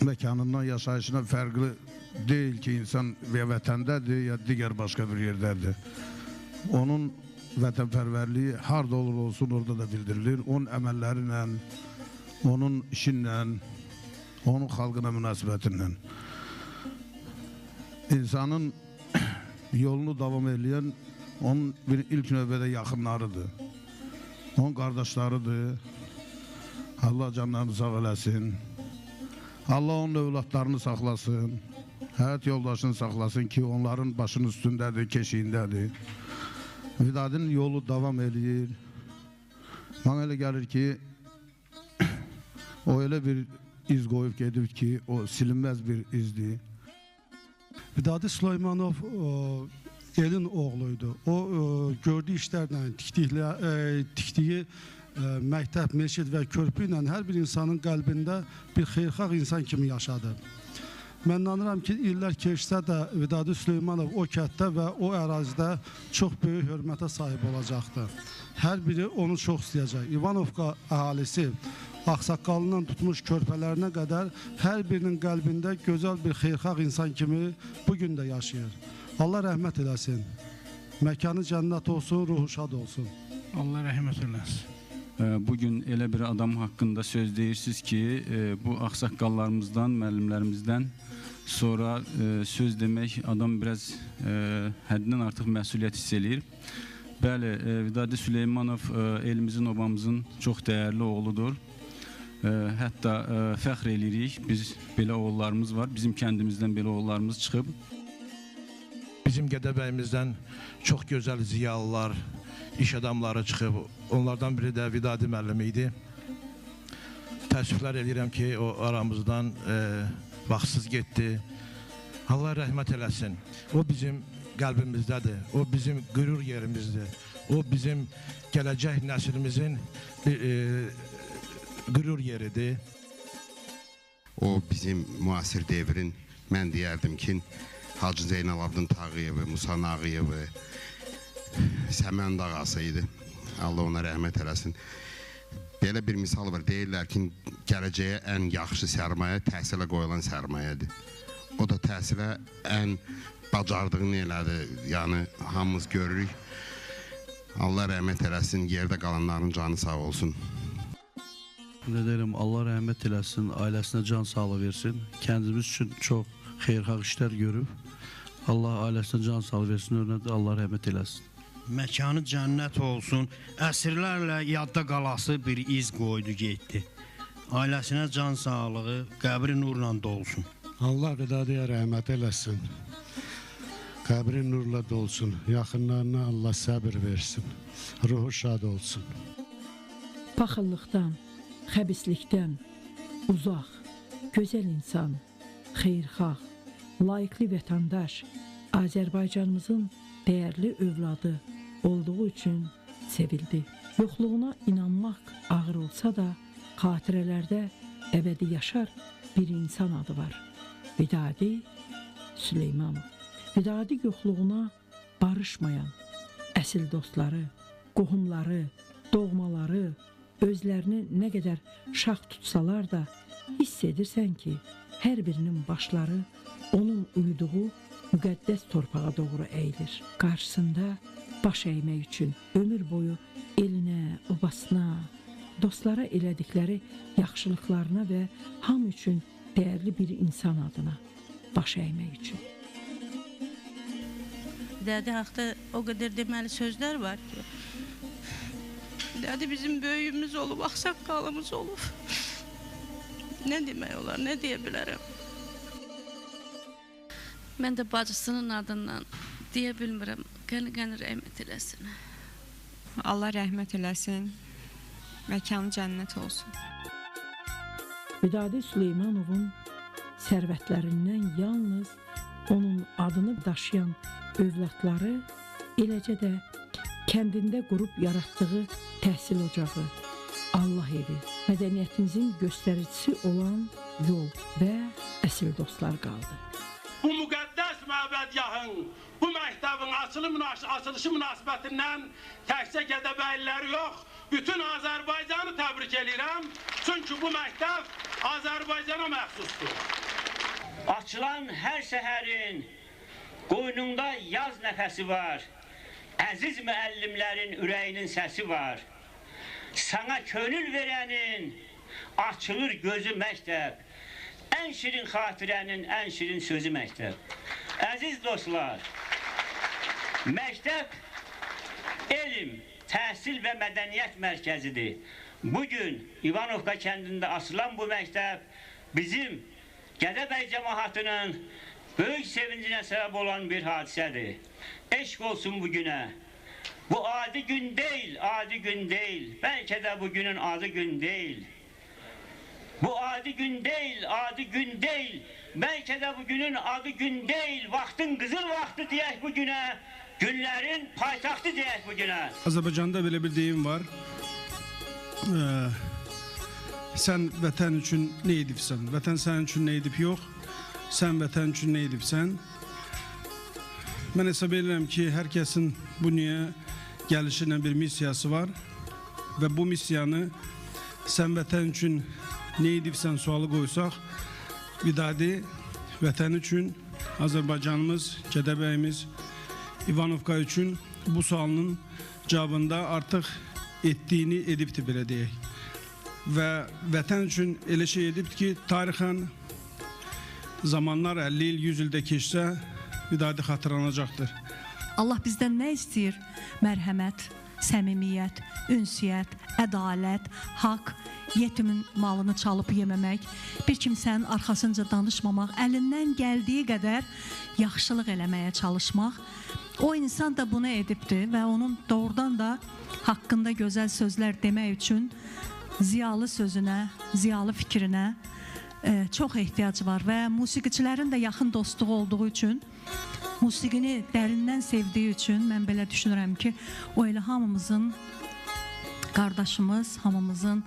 məkanından, yaşayışına fərqli deyil ki, insan ya vətəndədir, ya digər başqa bir yerdədir. Onun vətənpərvərliyi harda olur olsun, orada da bildirilir. Onun əməlləri ilə, onun işi ilə, onun xalqına münasibəti ilə. İnsanın yolunu davam eləyən onun bir ilk növbədə yaxınlarıdır. Onun qardaşlarıdır. Allah canlarını sağ eləsin. Allah onun övladlarını saxlasın. Həyat yoldaşını saxlasın ki, onların başının üstündədir, keşiyindədir. Vidadinin yolu davam eləyir. Mənə elə gəlir ki, o elə bir iz qoyub gedib ki, o silinməz bir izdir. Vidadi Süleymanov elin oğluydu. O gördüyü işlərlə, tikdiyi məktəb, meşid və körpü ilə hər bir insanın qəlbində bir xeyirxah insan kimi yaşadı. Mən inanıram ki, illər keçsə də Vidadi Süleymanov o kənddə və o ərazidə çox böyük hörmətə sahib olacaqdı. Hər biri onu çox istəyəcək. İvanovka əhalisi ağsaqqalından tutmuş körpələrinə qədər hər birinin qəlbində gözəl bir xeyirxah insan kimi bugün də yaşayır. Allah rəhmət eləsin. Məkanı cənnət olsun, ruhu şad olsun. Allah rəhmət eləsin. Bugün elə bir adam haqqında söz deyirsiniz ki, bu ağsaqqallarımızdan, müəllimlərimizdən sonra söz demək adam biraz həddindən artıq məsuliyyət hiss eləyir. Bəli, Vidadi Süleymanov elimizin, obamızın çox dəyərli oğludur. Hətta fəxr eləyirik, biz belə oğullarımız var, bizim kəndimizdən belə oğullarımız çıxıb. Bizim Gədəbəyimizdən çox gözəl ziyalılar, iş adamları çıxıb. Onlardan biri də Vidadi müəllim idi. Təəssüflər eləyirəm ki, o aramızdan vaxtsız getdi. Allah rəhmət eləsin. O bizim qəlbimizdədir, o bizim qürur yerimizdir. O bizim gələcək nəslimizin qürur yeridir. O bizim müasir devrin, mən deyərdim ki, Hacı Zeynalabdin Tağıyevi, Musa Nağıyevi, Səmənd ağası idi. Allah ona rəhmət eləsin. Belə bir misal var, deyirlər ki, gələcəyə ən yaxşı sərmayə təhsilə qoyulan sərmayədir. O da təhsilə ən bacardığını elədi. Yəni, hamımız görürük. Allah rəhmət eləsin, yerdə qalanların canı sağ olsun. Nə deyirəm, Allah rəhmət eləsin, ailəsinə can sağlığı versin. Kəndimiz üçün çox xeyirxah işlər görüb. Allah ailəsinə can sağlığı versin, örnəkdə Allah rəhmət eləsin. Məkanı cənnət olsun, əsrlərlə yadda qalası bir iz qoydu, getdi. Ailəsinə can sağlığı, qəbri nurla dolsun. Allah Vidadiyə rəhmət eləsin, qəbri nurla dolsun, yaxınlarına Allah səbir versin, ruhu şad olsun. Paxıllıqdan, xəbislikdən uzaq, gözəl insan, xeyirxah, layiqli vətəndaş, Azərbaycanımızın dəyərli övladı olduğu üçün sevildi. Yoxluğuna inanmaq ağır olsa da, xatirələrdə əbədi yaşar bir insan adı var. Vidadi Süleymanov. Vidadi yoxluğuna barışmayan əsil dostları, qohumları, doğmaları özlərini nə qədər şax tutsalar da hiss edirsən ki, hər birinin başları onun uyuduğu müqəddəs torpağa doğru əyilir. Qarşısında baş əymək üçün ömür boyu elinə, obasına, dostlara elədikləri yaxşılıqlarına və hamı üçün dəyərli bir insan adına baş əymək üçün. Vidadi haqda o qədər deməli sözlər var ki, Vidadi bizim böyüyümüz olub, ağsaqqalımız olub. Nə demək olar, nə deyə bilərəm? Mən də bacısının adından deyə bilmirəm. Qəni-qəni rəhmət eləsin. Allah rəhmət eləsin. Məkanı cənnət olsun. Vidadi Süleymanovun sərvətlərindən yalnız onun adını daşıyan övladları, eləcə də kəndində qurub yaratdığı təhsil ocağı, Allah evi, mədəniyyətimizin göstəricisi olan yol və əsil dostlar qaldı. Bu müqəddəs məbədgahın, bu məktəbin açılışı münasibətindən təkcə Gədəbəyliləri yox, bütün Azərbaycanı təbrik edirəm. Çünki bu məktəb Azərbaycana məxsusdur. Açılan hər səhərin qoynunda yaz nəfəsi var. Əziz müəllimlərin ürəyinin səsi var. Sana könül verənin açılır gözü məktəb. Ən şirin xatirənin ən şirin sözü məktəb. Əziz dostlar, məktəb elm, təhsil və mədəniyyət mərkəzidir. Bugün İvanovka kəndində açılan bu məktəb bizim Gədəbəy cəmaatının böyük sevincinə səbəb olan bir hadisədir. Eşq olsun bu günə. Bu adi gün deyil, adi gün deyil. Bəlkə də bu günün adı gün deyil. Bu adi gün deyil, adi gün deyil. Bəlkə də bu günün adı gün deyil. Vaxtın qızıl vaxtı deyək bu günə. Günlərin paytaxtı deyək bu günə. Azərbaycanda belə bir deyim var. Sən vətən üçün nə edibsən? Vətən sənin üçün nə edib? Yox. Sən vətən üçün nə edibsən? Mən hesab edirəm ki, hər kəsin bu dünyaya gəlişi ilə bir missiyası var və bu missiyanı sən vətən üçün nə edibsən sualı qoysaq, Vidadi vətən üçün, Azərbaycanımız, Gədəbəyimiz, İvanovka üçün bu sualının cavabında artıq etdiyini edibdir, belə deyək. Və vətən üçün elə şey edibdir ki, tarixən zamanlar 50 il, 100 ildə keçsə Vidadi xatırlanacaqdır. Allah bizdən nə istəyir? Mərhəmət, səmimiyyət, ünsiyyət, ədalət, haqq, yetimin malını çalıb yeməmək, bir kimsənin arxasınca danışmamaq, əlindən gəldiyi qədər yaxşılıq eləməyə çalışmaq. O insan da bunu edibdir və onun doğrudan da haqqında gözəl sözlər demək üçün ziyalı sözünə, ziyalı fikrinə çox ehtiyac var və musiqiçilərin də yaxın dostluğu olduğu üçün, musiqini dərindən sevdiyi üçün mən belə düşünürəm ki, o elə hamımızın qardaşımız, hamımızın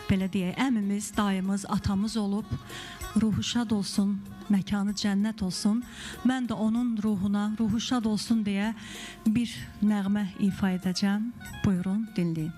belə deyək, əmimiz, dayımız, atamız olub, ruhu şad olsun, məkanı cənnət olsun. Mən də onun ruhuna, ruhu şad olsun deyə bir nəğmə ifa edəcəm. Buyurun, dinləyin.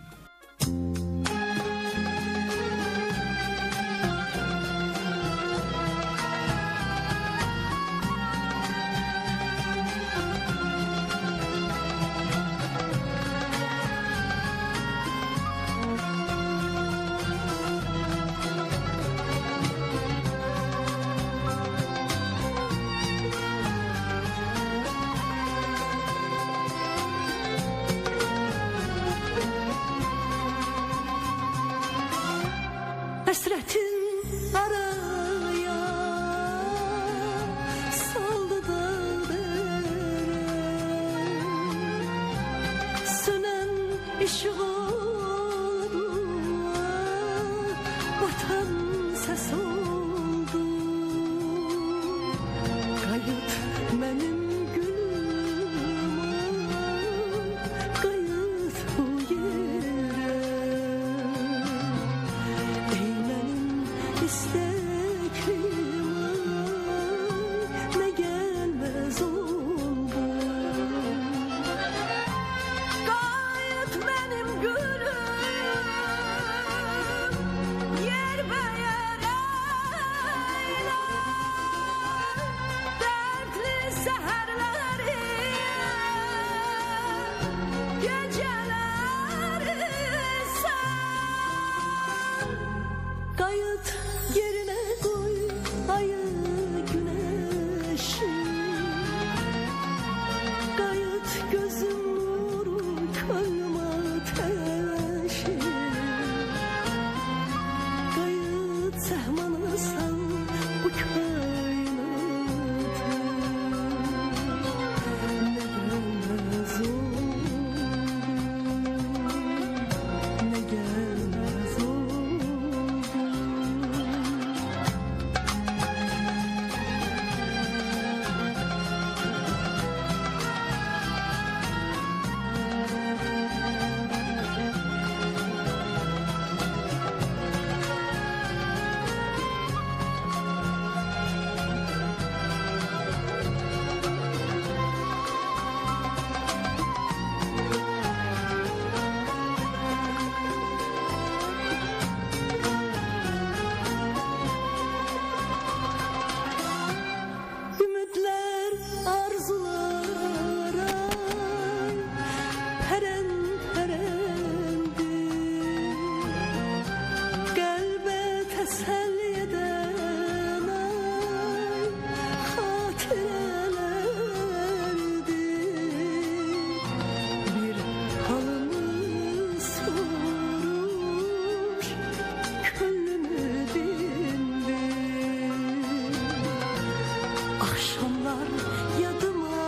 Yadıma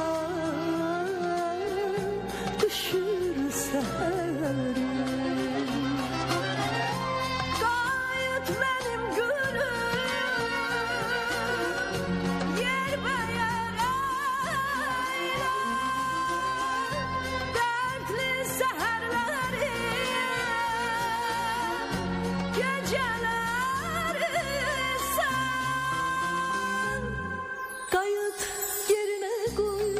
düşür səhərim. Qayıt mənim gülüm, yerbəyər əylə. Dərdli səhərləri, gecələri sən. Qayıt yerinə qoy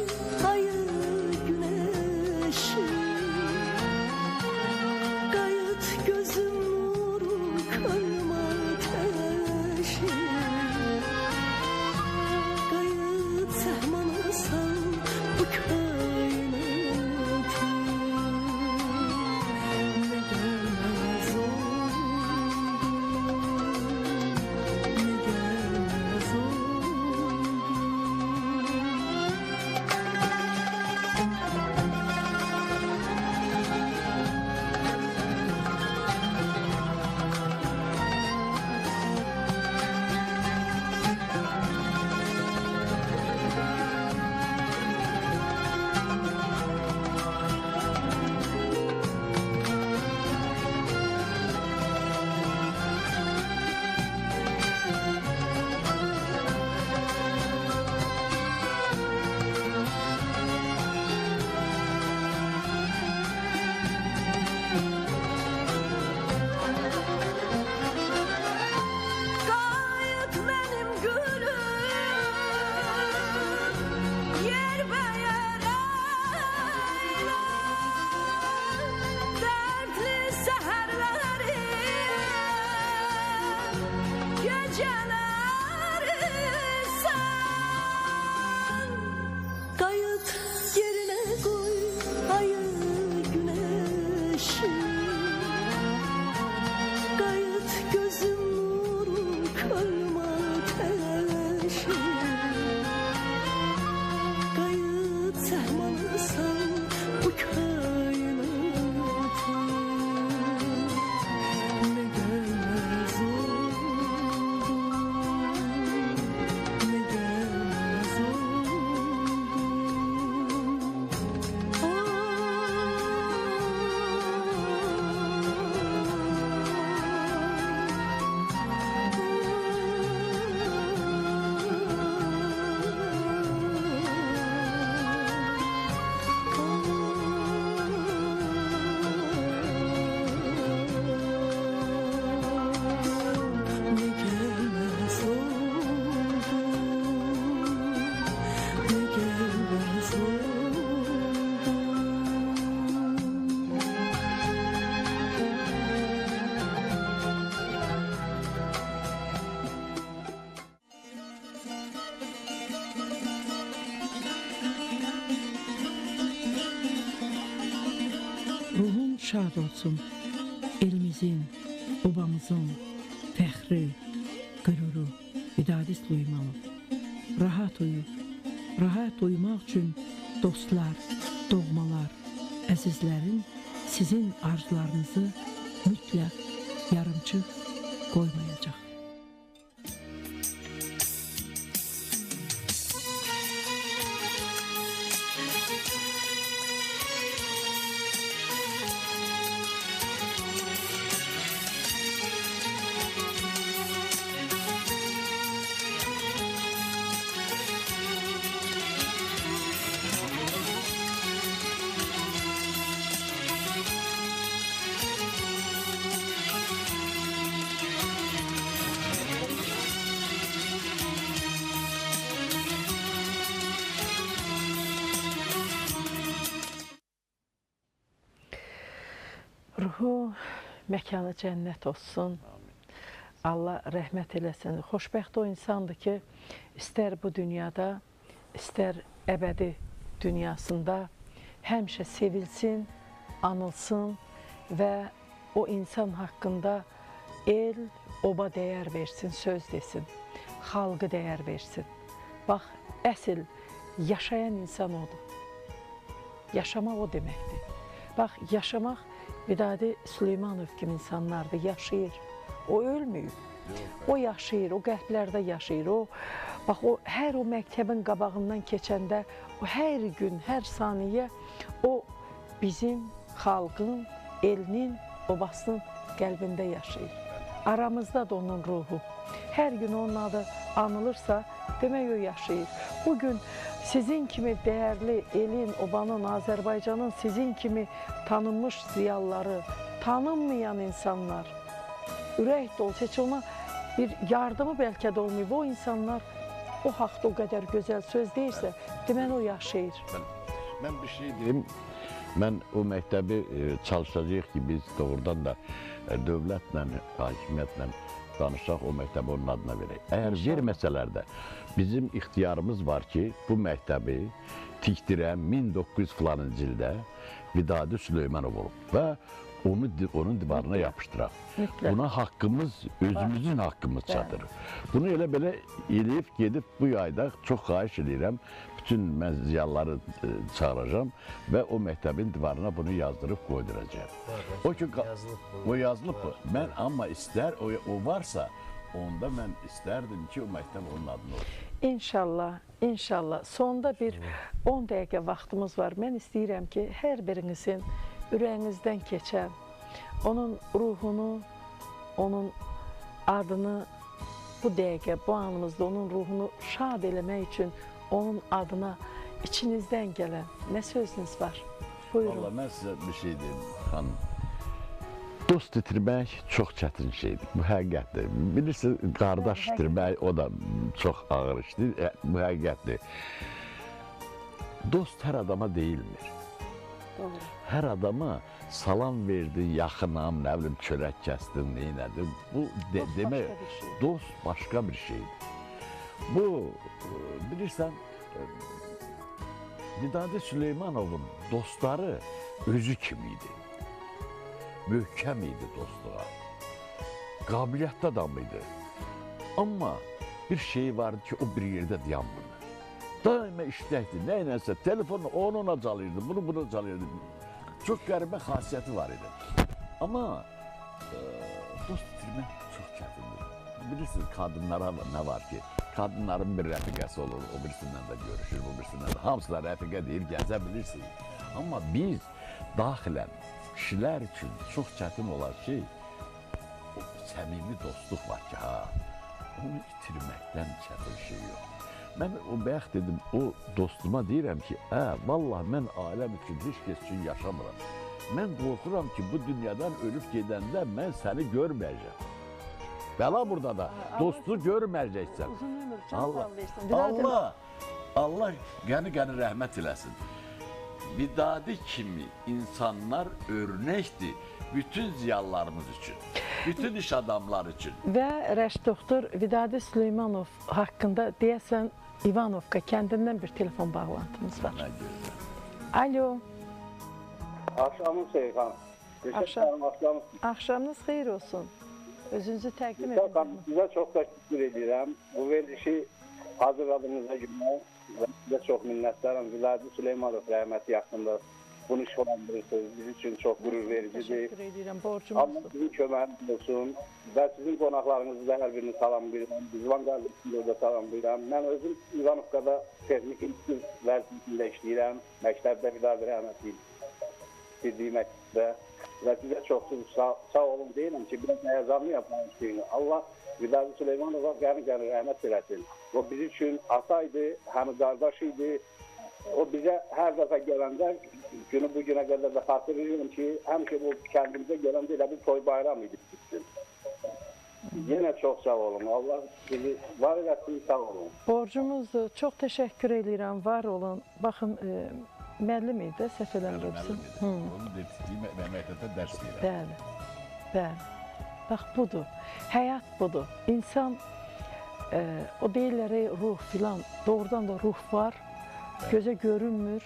ayı güneşi. Qayıt gözüm nuru, könlüm ateşi. Qayıt səhmana sal bu kainatı. Nə gəlməz oldu, nə gəlməz oldu. Qayıt mənim gülüm, yerbəyər əylə. Dərdli səhərləri, gecələri sən. Qayıt yerinə qoy ayı güneşi. Qayıt gözüm nuru, könlüm ateşi. Qayıt səhmana sal bu kainatı. Nə gəlməz oldu, nə gəlməz oldu. Nə gəlməz oldu, nə gəlməz oldu. Ruhun şad olsun. Elimizin, obamızın fəxri, qüruru Vidadi Süleymanov. Rahat uyu. Rahat uyumaq üçün dostlar, doğmalar, əzizlərin sizin arzularınızı mütləq yarımçıq qoymayacaq. Ruhu məkanı cənnət olsun. Allah rəhmət eləsin. Xoşbəxt o insandır ki, istər bu dünyada, istər əbədi dünyasında həmişə sevilsin, anılsın və o insan haqqında el, oba dəyər versin, söz desin, xalqı dəyər versin. Bax, əsl yaşayan insan odur. Yaşamaq o deməkdir. Bax, yaşamaq Vidadi Süleymanov kimi insanlardır, yaşayır. O ölməyib. O yaşayır, o qəlblərdə yaşayır. O Bax, o hər o məktəbin qabağından keçəndə, o hər gün, hər saniyə o bizim xalqın, elinin, obasının qəlbində yaşayır. Aramızda da onun ruhu. Hər gün onun adı anılırsa, demək o yaşayır. Bugün sizin kimi dəyərli elin, obanın, Azərbaycanın sizin kimi tanınmış ziyalıları, tanınmayan insanlar, ürək dolusu, heç ona bir yardımı bəlkə də olmayıb. O insanlar o haqda o qədər gözəl söz deyirsə, deməli o yaşayır. Mən bir şey deyim, mən o məktəbi çalışacağıq ki, biz doğrudan da dövlətlə, hakimiyyətlə danışaq, o məktəbi onun adına verək. Əgər verməsələr də bizim ixtiyarımız var ki, bu məktəbi tikdirən 1900 filanıncı ildə Vidadi Süleymanov olub və onu onun divarına yapışdıraq. Buna haqqımız, özümüzün haqqımız çatır. Bunu elə belə eləyib gedib bu yayda çox xahiş eləyirəm, bütün mən ziyalıları çağıracağam və o məktəbin divarına bunu yazdırıb qoyduracağam. O ki, o yazılıb mı? Mən amma istər, o varsa, onda mən istərdim ki, o məktəb onun adına olsun. İnşallah, inşallah. Sonda bir 10 dəqiqə vaxtımız var. Mən istəyirəm ki, hər birinizin ürəyinizdən keçən, onun ruhunu, onun adını bu dəqiqə, bu anımızda onun ruhunu şad eləmək üçün onun adına içinizdən gələn nə sözünüz var? Buyurun. Vallahi mən sizə bir şey deyim, xanım. Dost itirmək çox çətin şeydir. Bu həqiqətdir. Bilirsiniz, qardaş itirmək o da çox ağır işdir. Bu həqiqətdir. Dost hər adama deyilmir. Doğru. Hər adama salam verdin, yaxınam, nə bilim, çörək kəsdin, neynədin. Bu demək, dost başqa bir şeydir. Bu, bilirsən, Vidadi Süleymanovun dostları özü kimi idi. Möhkəm idi dostluğa. Qabiliyyətli adam idi. Amma bir şey vardı ki, o bir yerdə dayanmırdı. Daima işləkdi, nəylənsə, telefonu onu ona çalırdı, bunu buna çalırdı. Çox qəribə xasiyyəti var idi. Amma dost itirmək çox çətindir. Bilirsiniz, qadınlara nə var ki, qadınların bir rəfiqəsi olur, o birisindən də görüşür, bu birisindən də. Hamısı da rəfiqə deyir, gəzə bilirsiniz. Amma biz daxilən kişilər üçün çox çətin olan şey, o səmimi dostluq var ki, ha, onu itirməkdən çətin şey yox. Mən o bayaq dedim, o dostuma deyirəm ki, vallah mən ailəm üçün, heç kəs üçün yaşamıram. Mən qorxuram ki, bu dünyadan ölüb gedəndə mən səni görməyəcəm. Bəla burada da, dostu görməyəcəksən. Uzun ömür, can sağlayırsın. Allah, Allah qəni-qəni rəhmət eləsin. Vidadi kimi insanlar örnəkdir bütün ziyalılarımız üçün, bütün iş adamları üçün. Və Rəşid doktor Vidadi Süleymanov haqqında deyəsən İvanovka kəndindən bir telefon bağlantımız var. Alo. Axşamınız xeyir xanım. Axşamınız xeyir olsun. Özünüzü təqdim edin. Sizə çox təşəkkür edirəm. Bu verilişi hazırladığınıza görə sizə çox minnətdaram. Vidadi Süleymanov rəhməti haqqında bunu işıqlandırırsınız. Biz üçün çox qürur vericidir. Təşəkkür edirəm, borcumuzdur. Allah sizin köməyiniz olsun və sizin qonaqlarınızı da hər birini salamlayıram. Rizvan qardaşımızı da salamlayıram. Mən özüm İvanovkada texnik institut vəzifəsində işləyirəm. Məktəbdə Vidadi rəhmətli bitirdiyi məktəbdə. Və sizə çox sağ olun deyirəm ki, biraz həyəcanlı yapmalıyım. Allah Vidadi Süleymanova qəni-qəni rəhmət eləsin. O biz üçün ata idi, həm qardaş idi. O bizə hər dəfə gələndə, günü bu günə qədər də xatırlayıram ki, həmişə bu kəndimizə gələndə elə bir toy bayram idi bizim. Yenə çox sağ olun. Allah sizi var eləsin, sağ olun. Borcumuzdur. Çox təşəkkür eləyirəm, var olun. Baxın, müəllim idi, səhv eləmirəmsə. Onu dediyim məktəbdə dərs deyirəm. Bəli, bəli. Bax, budur. Həyat budur. İnsan, o deyirlər, ruh filan, doğrudan da ruh var. Gözə görünmür,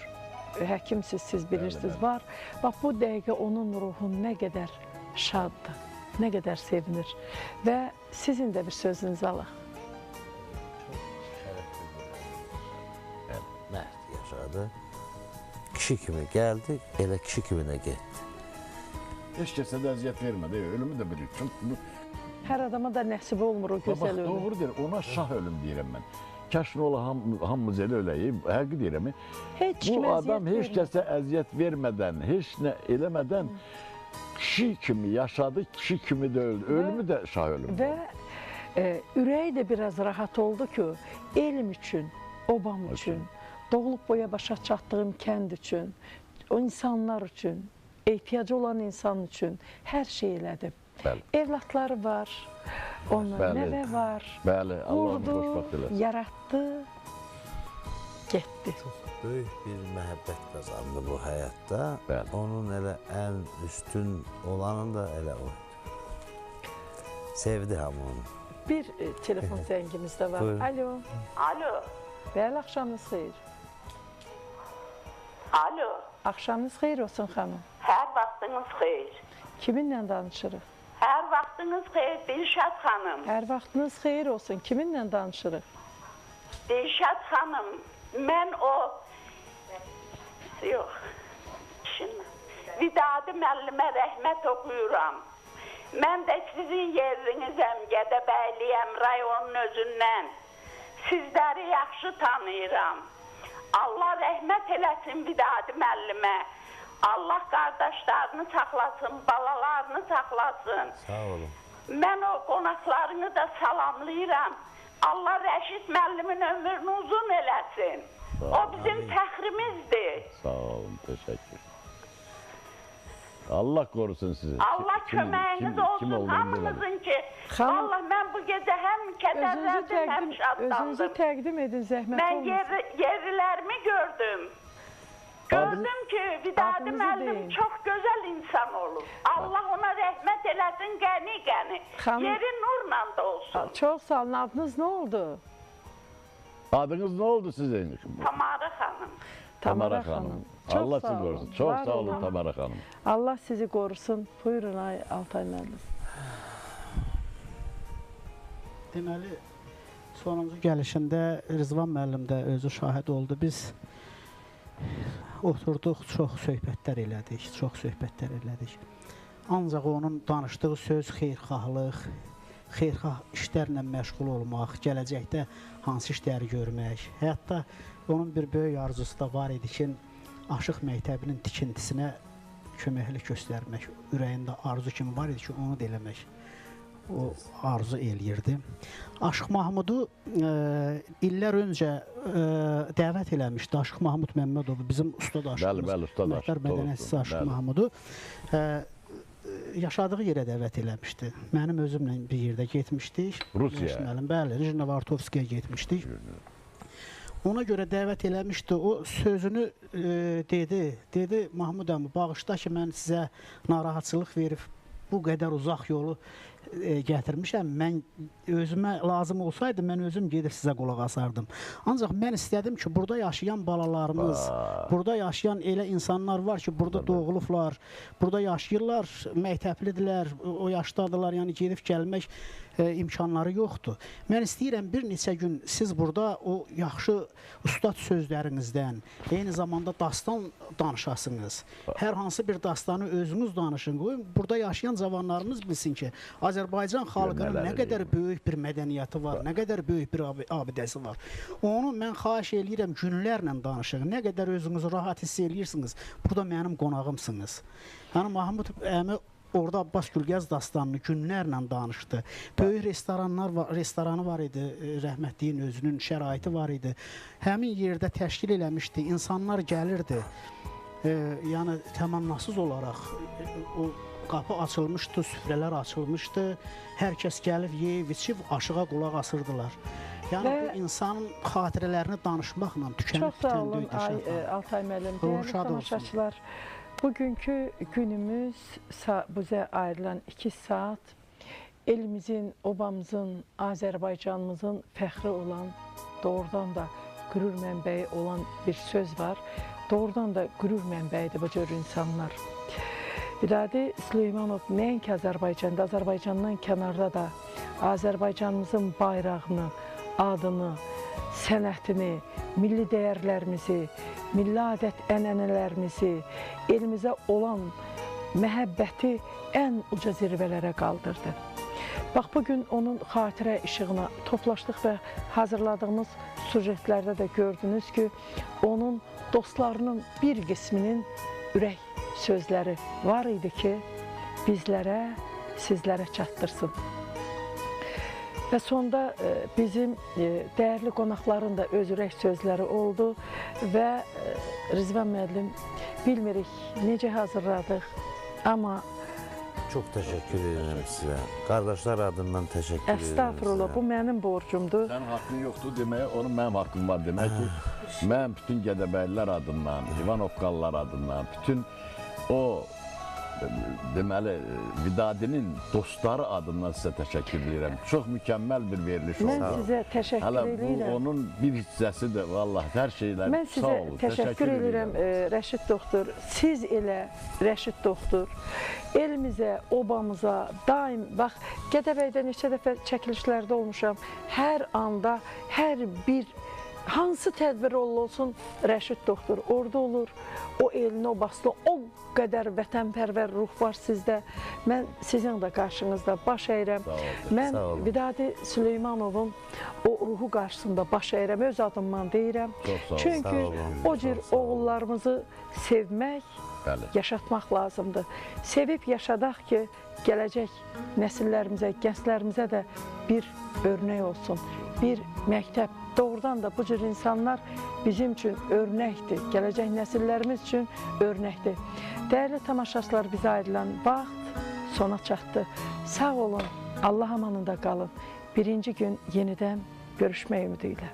həkimsiz, siz bilirsiniz, var. Bax, bu dəqiqə onun ruhu nə qədər şaddır, nə qədər sevinir. Və sizin də bir sözünüzü alaq. Çox şərəfli bir mərd yaşadı. Kişi kimi gəldi, elə kişi kimi də getdi. Heç kəsə də əziyyət vermədi, ölümü də bilir. Hər adama da nəsib olmur o gözəl ölüm. Bax, doğru deyir, ona şah ölüm deyirəm mən. Kaş nə ola hamımız elə öləyik, həqiqi deyirəm. Bu adam heç kəsə əziyyət vermədən, heç nə eləmədən kişi kimi yaşadı, kişi kimi də öldü. Ölümü də şah ölümü. Və ürəyi də biraz rahat oldu ki, elm üçün, obam üçün, doğulub boya başa çatdığım kənd üçün, o insanlar üçün, ehtiyacı olan insan üçün hər şey elədim. Bəli. Evlatları var, onların nəvə var, bəli, qurdu, yaratdı, getdi. Çox böyük bir məhəbbət qazandı bu həyatda. Bəli. Onun elə ən üstün olanı da elə o idi. Sevdi hamı onu. Bir telefon zəngimiz də var. Buyurun. Alo. Alo. Bəli, axşamınız xeyir. Alo. Axşamınız xeyir olsun xanım. Hər vaxtınız xeyir. Kiminlə danışırıq? Hər vaxtınız xeyir, Dilşad xanım. Hər vaxtınız xeyir olsun. Kiminlə danışırıq? Dilşad xanım, mən o... Yox, şimdi... Vidadi müəllimə rəhmət oxuyuram. Mən də sizin yerinizəm, Gədəbəyliyəm, rayonun özündən. Sizləri yaxşı tanıyıram. Allah rəhmət eləsin Vidadi müəllimə. Allah qardaşlarını saxlasın, balalarını saxlasın. Sağ olun. Mən o qonaqlarını da salamlayıram. Allah Rəşid müəllimin ömrünü uzun eləsin. O bizim fəxrimizdir. Sağ olun, təşəkkür. Allah korusun sizi. Allah köməyiniz olsun hamınızın ki. Vallahi mən bu gecə həm kədərləndim, həm şadlandım. Özünüzü təqdim edin, zəhmət olmasın. Mən yerlilərimi gördüm. Gördüm ki, Vidadi müəllim çox gözəl insan olub. Allah ona rəhmət eləsin, qəni-qəni. Yeri nurla dolsun. Çox sağ olun. Adınız nə oldu? Adınız nə oldu sizin? Tamara xanım. Tamara xanım. Allah sizi korusun. Çox sağ olun Tamara xanım. Allah sizi korusun. Buyurun Altay müəllim. Deməli, sonuncu gəlişində Rizvan müəllim də özü şahid oldu. Biz oturduq, çox söhbətlər elədik, çox söhbətlər elədik. Ancaq onun danışdığı söz xeyirxahlıq, xeyirxah işlərlə məşğul olmaq, gələcəkdə hansı işləri görmək. Hətta onun bir böyük arzusu da var idi ki, Aşıq məktəbinin tikintisinə köməklik göstərmək, ürəyində arzu kimi var idi ki, onu da eləmək. O arzu eləyirdi. Aşıq Mahmudu illər öncə dəvət eləmişdi. Aşıq Mahmud Məmmədovu, bizim ustad aşığımız, Məhtar mədəniyyətçisi Aşıq Mahmudu yaşadığı yerə dəvət eləmişdi. Mənim özümlə bir yerdə getmişdik. Rusiya. Bəli, Nijnovartovskiyə getmişdik. Ona görə dəvət eləmişdi. O sözünü dedi. Dedi, Mahmud əmi, bağışla ki, mən sizə narahatçılıq verib bu qədər uzaq yolu gətirmişəm. Mən özümə lazım olsaydı, mən özüm gedib sizə qulaq asardım. Ancaq mən istədim ki, burada yaşayan balalarımız, burada yaşayan elə insanlar var ki, burada doğulublar, burada yaşayırlar, məktəblidirlər, o yaşdadırlar, yəni gedib gəlmək imkanları yoxdur. Mən istəyirəm bir neçə gün siz burada o yaxşı ustad sözlərinizdən, eyni zamanda dastan danışasınız. Hər hansı bir dastanı özünüz danışın. Qoyun, burada yaşayan cavanlarımız bilsin ki, Azərbaycan xalqının nə qədər böyük bir mədəniyyəti var, nə qədər böyük bir abidəsi var. Onu mən xahiş eləyirəm, günlərlə danışın. Nə qədər özünüzü rahat hiss eləyirsiniz, burada mənim qonağımsınız. Yəni Mahmud əmi orada Abbas Gülgəz dastanını günlərlə danışdı. Böyük restoranı var idi, rəhmətliyin özünün şəraiti var idi. Həmin yerdə təşkil eləmişdi, insanlar gəlirdi. Yəni təmannasız olaraq o qapı açılmışdı, süfrələr açılmışdı. Hər kəs gəlib yeyib, içib, aşığa qulaq asırdılar. Yəni bu insanın xatirələrini danışmaqla tükənib Çox sağ olun Altay müəllim. Dəyərli tamaşaçılar, bugünkü günümüz bizə ayrılan 2 saat elimizin, obamızın, Azərbaycanımızın fəxri olan, doğrudan da qürur mənbəyi olan bir söz var. Doğrudan da qürur mənbəyidir bu cür insanlar. Vidadi Süleymanov nəinki Azərbaycanda, Azərbaycandan kənarda da Azərbaycanımızın bayrağını, adını, sənətini, milli dəyərlərimizi, milli adət-ənənələrimizi, elimizə olan məhəbbəti ən uca zirvələrə qaldırdı. Bax, bugün onun xatirə işığına toplaşdıq və hazırladığımız süjetlərdə də gördünüz ki, onun dostlarının bir qisminin ürək sözləri var idi ki, bizlərə, sizlərə çatdırsın. Və sonda bizim dəyərli qonaqların da öz ürək sözləri oldu və Rizvan müəllim, bilmirik necə hazırladıq, amma çox təşəkkür edirəm sizə. Qardaşlar adından təşəkkür edirəm. Əstağfurullah, bu mənim borcumdur. Sənin haqqın yoxdur deməyə, onun mənim haqqım var demək ki, mən bütün Gədəbəylilər adından, İvanovkalılar adından, bütün o deməli, Vidadinin dostları adından sizə təşəkkür edirəm. Çox mükəmməl bir veriliş oldu. Mən sizə təşəkkür edirəm. Hələ bu onun bir hissəsidir, vallah, hər şeylər. Mən sizə təşəkkür edirəm, Rəşid doktor. Siz elə, Rəşid doktor, elmizə, obamıza daim, bax, Gədəbəydə neçə dəfə çəkilişlərdə olmuşam, hər anda, hər bir hansı tədbir olsun, Rəşid doktor orada olur, o elini, o basını, o qədər vətənpərvər ruh var sizdə. Mən sizin də qarşınızda baş əyirəm. Mən Vidadi Süleymanovun o ruhu qarşısında baş əyirəm, öz adımdan deyirəm. Çünki o cür oğullarımızı sevmək, yaşatmaq lazımdır. Sevib yaşadaq ki, gələcək nəsillərimizə, gənclərimizə də bir örnək olsun, bir məktəb. Doğrudan da bu cür insanlar bizim üçün örnəkdir, gələcək nəsillərimiz üçün örnəkdir. Dəyərli tamaşaçılar, bizə ayrılan vaxt sona çatdı. Sağ olun, Allah amanında qalın. Birinci gün yenidən görüşmək ümidi ilə.